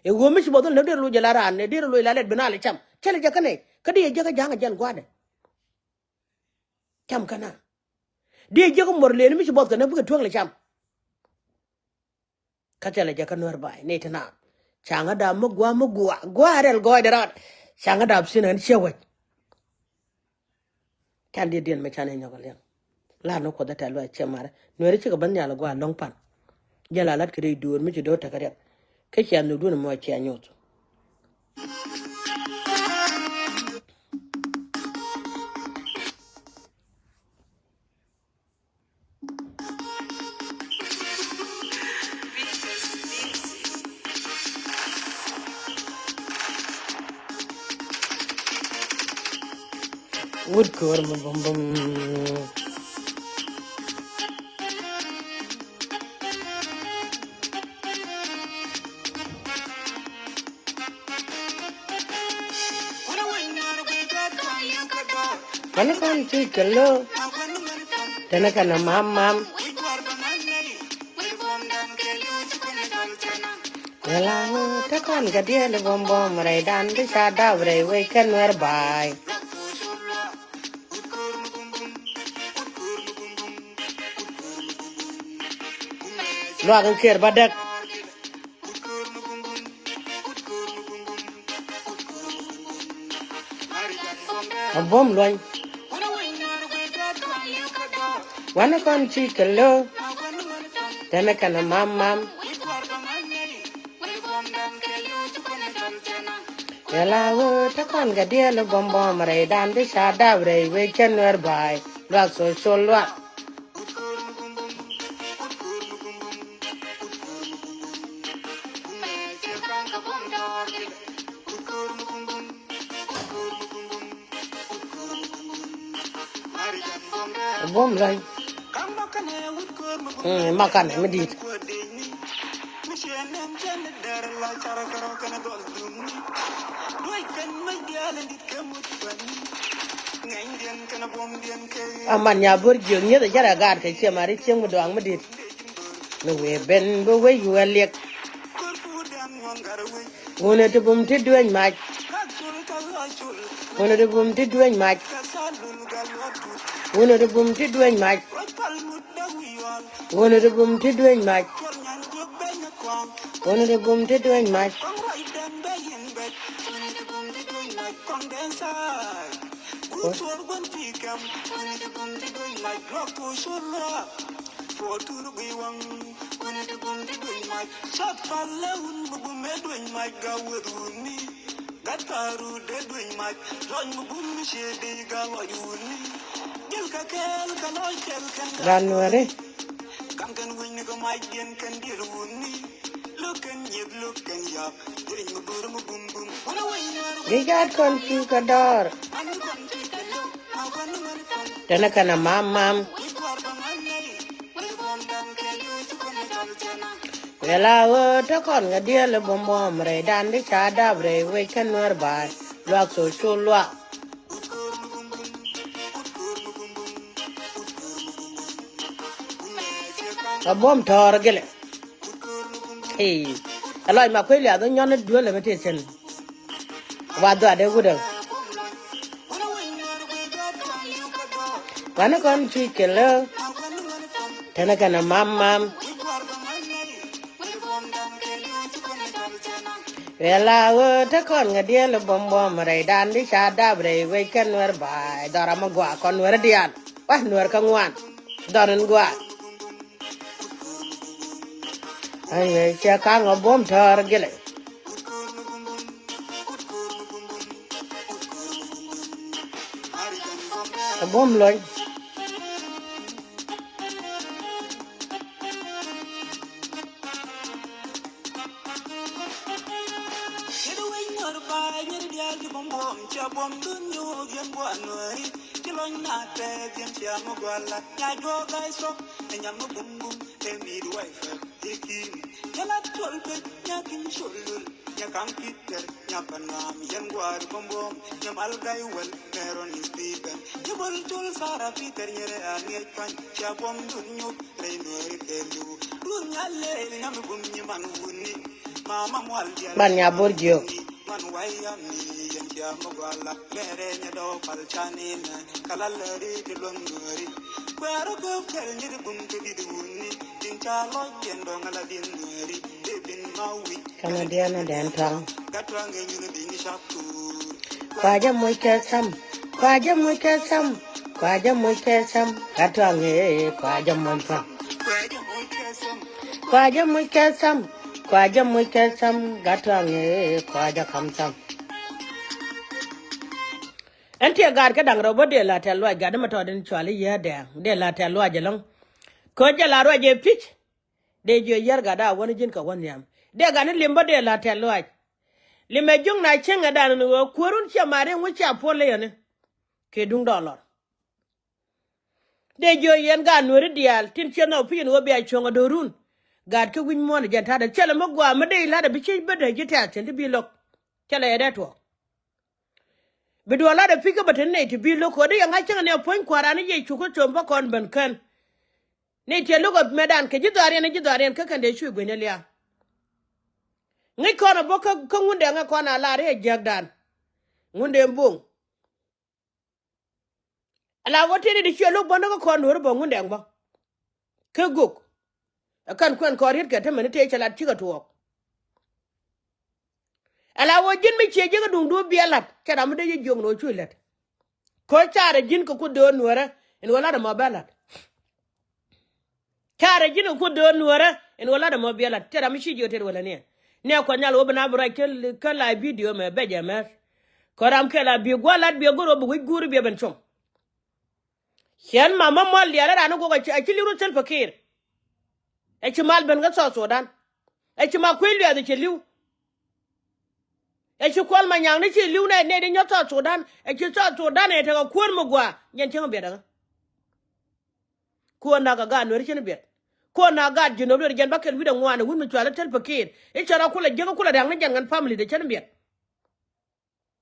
Ɛ ɣöö mi ci bä dhɔl näk dee rɛ loc jɛ la raan, dee rɛ loc la lɛt bi na lɛ cam. Cä lɛ jɛ kä nɛy. Kä dee jɛ kä ja̱a̱ŋ ɛ jɛn gua̱a̱dɛ. Cam kä na. Dee jɛ kä muɔr lëëni mi ci bɔth kɛ näk bikɛ tuäk lɛ cam. Kä thilɛ jɛ kä nuäär ba̱a̱y ni ti naath. Ca̱ŋä dap mi gua̱a̱ mi gua̱a̱ gua̱a̱ rɛl gɔɔydɛ raat. Ca̱ŋä dap thi̱n ɣän ciɛ wec. Can diet diɛn mi can inyɔk liɛŋ. La ni Kuoth ɛ tɛ̈th luac ciɛ marɛ nuääri cikɛ ben nhial ɛ gua̱a̱ lo̱ŋ pan. Jɛn la la̱t kɛ rɛy duɔ̱ɔ̱r mi ci do̱r tekɛ riɛk. Kä cia nhökdun ɛmɔ cia nyoth. Wut ko̱r mi bum bum. Mani kɔn ti kɛ lo. Tɛnɛ kɛnɛ mam mam. Yɛla ɣöö te kɔn kɛ diɛɛl buɔ̱m buɔ̱m rɛydan bi ca dap rɛy wec kɛ nuɛr ba̱a̱y. Luak in kiɛɛr bädäk. A buɔ̱m luɔ̱ny. Wanɛ kɔn ci kɛ lo̱o̱. Tɛnɛ kɛnɛ mam mam. Yɛla ɣöö te kɔn kɛ diɛɛl buɔ̱m buɔ̱m rɛydan bi ca dap rɛy wec kɛ nuɛr ba̱a̱y. Luak social luak. Bom lɔny. Mm, makanɛ mi dit. Aman nya bor jiök nyieth a jɛrɛ gaat kɛ ciɛ mari cieŋ mi duaŋ mi dit. Mi wee ben bi wec wee liɛk. Wunä ti bum ti dueny mac. Wunä ti bum ti dueny mac. Wunä ti bum ti dueny mac. Wunä ti bum ti dueny mac. Wunä ti bum ti dueny mac. Gan nuɛri. Gi̱ jaat kɔn cu kɛ dɔɔr. Tɛnɛ kɛnɛ mam mam. Wela ɣöö te kɔn kɛ dieel i̱ buɔ̱m buɔ̱m rɛydan di ca dap rɛy wec kä nuɛr ba̱a̱y luak thok cu luak. Kä buɔ̱m tɔɔr gilɛ. Ɛ lɔc ma kuec liath wä nyɔn ni duel ɛmɛ ti thi̱n. Wa dhuat dee wut ɛ. Wanɛ kɔn cuc kɛ lä. Tɛnɛ kɛnɛ mam mam. Wela ɣöö te kɔn ŋä dieel i̱ buɔ̱m buɔ̱m rɛydan di ca dap rɛy wec kɛ nuɛr ba̱a̱y dhɔra mi gɔaa kɔn nuɛr diaal. Wa nuɛr kä ŋuan dhɔr in gɔaa. Aye cɛ kaŋ a buɔ̱m tɔɔr gilɛ. A buɔ̱m lɔny. Ci lɔny na tɛth yɛn cia mi guala nya juɔk ay sɔk ɛ nya mi bum bum ɛ midwife ɛ kin nya lat col pek nya kin col lul nya kam Peter nya panam yɛn guar bum bum nya mal gay wel mɛron is Stephen nya bol col Sara Peter nyere a ŋiec pany cia bom dun nyuk rɛy nuɛri kɛ liw dun nya leel nya mi bum nyi man wuni. Ban nya bor jiök. Kɛnɛ diɛn ɛ dɛn tɔŋ. Kua jɛ moc kɛ tham. Kua jɛ moc kɛ tham. Kua jɛ moc kɛ tham. Kä tɔŋ ɛ kua jɛ moc tham. Kua jɛ moc kɛ tham. Kua jɛ moc kɛ tham. Kä tɔŋ ɛ kua jɛ kam tham. Ɛn tiɛ gaat kä da̱ŋ rɛw bä dee la tɛl luac gat dämɛ tɔɔt in cual i̱ yee dɛɛŋ dee la tɛl luac ɛlɔ̱ŋ. Kä jɛ la ruac ɛ pi̱c. Dee jiɔ yär gat a wän ji̱n kɛ wä nhiam dee gat ni lim bä dee la tɛl luac. Limɛ juŋ na cieŋɛ dan ni ɣöö kuäärun ciɛ mat in wä cia puɔl leyäni. Kɛ duŋ dɔɔlɔr. Dee jiɔ yɛn gaat nueeri diaal tin ciɛ nhɔk pi̱c in ɣöö bia cuɔ̱ŋ a do̱run. Gaat kä wi̱c muɔ̱ɔ̱n jɛn ta̱dɛ cɛlɛ mi gua̱a̱ mi dee la̱t a bi ciec bädɛ ji̱ tɛ̈th thi̱n ti bi lo̱k. Cɛlɛ yɛ dee tuɔɔk. Bi duɔl lat ɛ pi̱c kä bä te nɛy ti bi lo̱k kɛ ɣöö dee yɛ ŋa̱c cäŋɛ ni a puɔ̱ny kua̱ran ni Yecu kä com bä kɔn ben kän. Ni tiɛ lo̱k ɛ mɛtdan kɛ ji̱ dhɔaariɛn ni ji̱ dhɔaariɛn kä kɛn dee cuc gui̱ny ni lia̱a̱. Ŋäc kɔn ɛ bä kä ŋundɛ ŋɛ kɔn a lar i̱ ɛ jiäkdan. Ŋundɛ bo̱o̱ŋ. Ala wä tëë ni di ciɛ lo̱k bä ni kä kɔn nuɔ̱ɔ̱ri bä ŋundɛ bä. Kä gök. Ɛ kän kuɛn kɔn riet kɛ te mɛn ni tëë cɛ lat cikɛ tuɔɔk. Ala wä ji̱n mi ciɛ ji̱ kä duŋdu biɛ la̱t cɛ ram mi dee ji̱ jiök ni wä cuc la̱t. Kä carɛ ji̱n kɛ kuoth do̱o̱r nueerä in wä la̱t ɛmɔ bɛ la̱t. Carɛ ji̱n kɛ kuoth do̱o̱r nueerä in wä la̱t ɛmɔ biɛ la̱t cɛ ram mi ci jiök tet wä la̱t niɛ. Niɛ kuɔth nyal wä bi na bi ruac kä, kä live video mɛ bɛ jɛ mɛr. Kä ram kɛl a bi gua̱a̱r la̱t biɛ go̱r wä bi wec guuri biɛ ben com. Ciɛn mama mual diaal ɛ raan ni guɔk a ci li̱w rot Salva Kiir. Ɛ ci mal ben kä South Sudan. Ɛ ci ma kuec luɛth ɛ ci li̱w. Ɛ ci kuɔl ma nyaŋ ni ci li̱w nɛ nɛ di nyɔt South Sudan. Ɛ ci South Sudan ɛ tekɛ kuäär mi gua̱a̱ nyɛn cieŋ biɛt ɛŋä. Kuɔn na kɛ gaat Nuɛr cin biɛt. Kuɔn na gaat Jinub Nuɛr jɛn ba kɛl wi̱cdɛ ŋuan ɛ wut mi cual i̱ Salva Kiir. I̱ cɛ rɔ kulɛ jiäk kulɛ ria̱ŋ ni jɛn ŋän family de cɛn biɛt.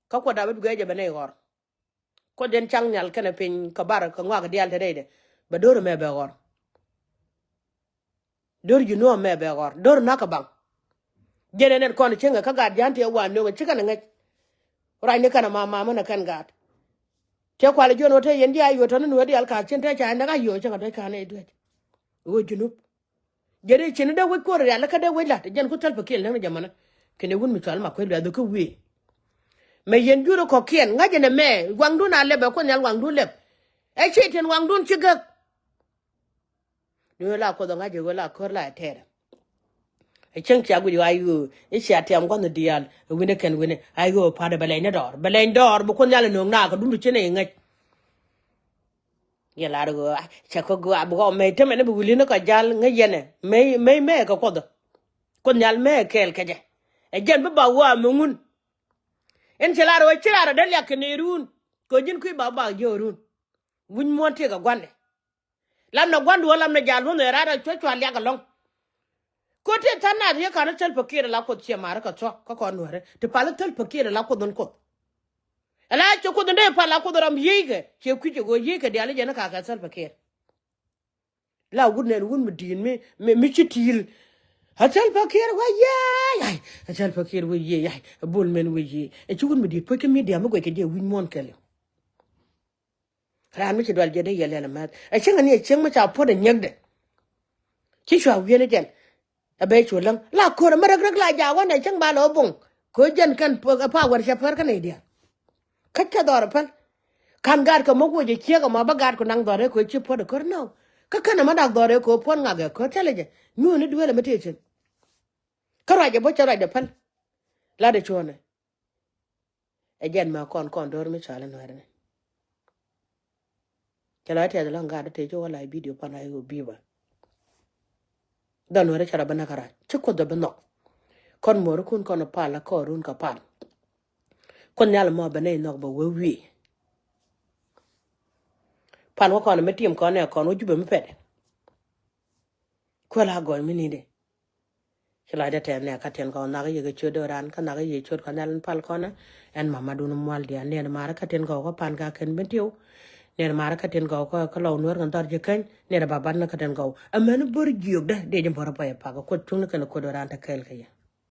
Kä kuɔt dap i̱ bi gɛc ɛ bɛ nɛy ɣɔr. Kuɔt jɛn caŋ nhial kɛnɛ piny kɛ bar kɛ ŋɔak diaal te rɛydɛ. Bɛ do̱r ɛmɛ bɛ ɣɔr. Do̱r Jinub ɛmɛ bɛ ɣɔr. Do̱r na̱k kɛ baŋ. Jɛn ɛn ɛn kɔn cieŋɛ kä gaat jia̱a̱n tëë wan nööŋɛ ci kɛn ɛ ŋäc. Ruacni kɛn ɛ mam mam ɛn ɛ kɛn gaat. Tiɛ kual jiön ɣöö te yɛn ji̱ a yio̱o̱ tɔ̱ni nueer diaal ka̱a̱k cin te ca nɛk a yio̱o̱ cäŋ a dɔ̱c ka̱a̱n ɛ duec. Ɣöö Jinub. Jɛn i̱ cin i̱ dee wec kuɔr rial ikä dee wec la̱t jɛn ku Salva Kiir läŋ ni jɛ mänä. Kɛnɛ wun mi cual ma kuec luɛth kä wiee. Mɛ yɛn jurɛ kɔ̱kiɛn ŋa̱c ɛn ɛmɛ waŋdun a lɛp ɛ kuoth nhial waŋdun lɛp. Ɛ ciɛ tiɛn waŋdun ci gäk. Ni ɣöö la kuoth ɛ ŋa̱c ɛ ɣöö la ko̱r la ɛ tɛɛrɛ. Ɛ cäŋ cia guic ɣöö a yio̱o̱ i̱ cia tiam gua̱nh diaal ɛ wi̱nɛ kɛn wi̱nɛ a yio̱o̱ pa̱t ɛ bɛ lɛny ni dɔɔr bɛ lɛny dɔɔr bi kuoth nhial ɛ nööŋ naak kɛ dun bi cin ɛ ŋäc. Yɛ lar ɣöö cɛ kä gɔaa bi ɣɔw mɛy temɛ ni bi wi̱li̱n ni kɔ jal ŋäc yɛnɛ mɛy mɛy mɛy kɛ kuɔth. Kuoth nhial mɛy kɛɛl kɛ jɛ. Ɛ jɛn bi ba ɣɔaa mi ŋun. Ɛn cɛ lar ɣöö ci raar ɛ dee liak kɛ ni run. Kɛ ji̱n kui̱ ba ba ji̱ run. Wi̱ny muɔ̱ɔ̱n tëëk ɛ gua̱ndɛ. Lam na gua̱ndu ɣä lam na jal wun ɛ raar ɛ cuɛ cual liak ɛlɔ̱ŋ. Ko̱ ti tha̱a̱ŋ naath yɛ ka̱n Salva Kiir ala kuoth ciɛ ma̱a̱ri kɛ thuɔ̱k kä kɔn nuääri ti pal Salva Kiir ala kuoth in kuoth. Ala ciɛ kuoth in dee pal a kuoth ram yiëëckɛ ciɛ kui̱c ɛ ɣöö yiëëckɛ diaal i̱ jɛn i̱ ka̱a̱kɛ Salva Kiir. La wut nɛn wut mi di̱i̱t mi mi ci ti̱i̱l. A Salva Kiir wee yiëë yay. A Salva Kiir wee yiëë yay. A Bol Mel wee yiëë. Ɛ ci wut mi di̱i̱t puɔ̱c kä media mi guɛc kɛ jɛ wi̱c muɔ̱ɔ̱n kɛl. Raan mi ci dual jiɛt dee yɛ lɛl ɛmɛth ɛ cieŋ ani ɛ cieŋ mi ca puɔt ɛ nyäkdɛ. Ci cua wi̱i̱n ɛ jɛn ɛ bɛ cu läŋ la ko̱r ɛmɛ rɛk rɛk la jaak wän ɛ cieŋ ba lɛ wä boŋ. Ko̱ jɛn kɛn pa wär cɛ pär kä nɛy diaal. Kä cɛ dhɔr ɛ päl. Ka̱n gaat kɛ mɔ kuɔ jɛ ciek ɛmɔ bä gaat ku naŋ dhɔr ɛ ko̱ ci puɔt ɛ ko̱r nɔw. Kä kɛn ɛmɔ dak dhɔr ɛ ko̱ puɔt ŋak ɛ ko̱r thilɛ jɛ nyuuni dueelɛ mi tëë cin. Kä ruacɛ bä cɛ ruacdɛ päl. Latdɛ cuɔ̱ɔ̱nɛ. Ɛ jɛn mɛ kɔn kɔn do̱r mi cɔal in nuɛrni. Cɛ lɔ tɛth lɔ̱ŋ gaat te ci wä la bidio pan a i̱ wä bi̱i̱ ba. Dhɔn nuɛri cɛ rɔ bi näk kärɔa ci kuoth dɔ bi nhɔk. Kɔn muɔrikun kɔn pal la kɔɔrun kɛ pal. Kuoth nhial mɔ bɛ nɛy nhɔk bɛ wee wi̱i̱. Pan wä kɔn mi tim kɔn ɛ kɔn wä jupɛ mi pɛt. Kuäl a gɔny mi ni̱n di. Ci lɔcdä tɛth nɛ kä tin kɔn nhak i̱ yɛ kɛ ciöt do̱ran kä nhak i̱ yɛ ciöt kɔn nhial in pal kɔn ɛ. Ɛn mamadun mual diaal nɛn mar kä tin kɔn kä pan ka kɛn ben tiw. Nɛn mar kä tin kɔn kä kä lɔw nuer kɛn dhɔr ji̱ käny nɛn baban ni kä tin kɔn. Ɛmɛn bör jiök dɛ dee ji̱ bör pay pak kuoth cuŋni kɛn kuöt do̱ran te kɛɛl kɛ yɛ.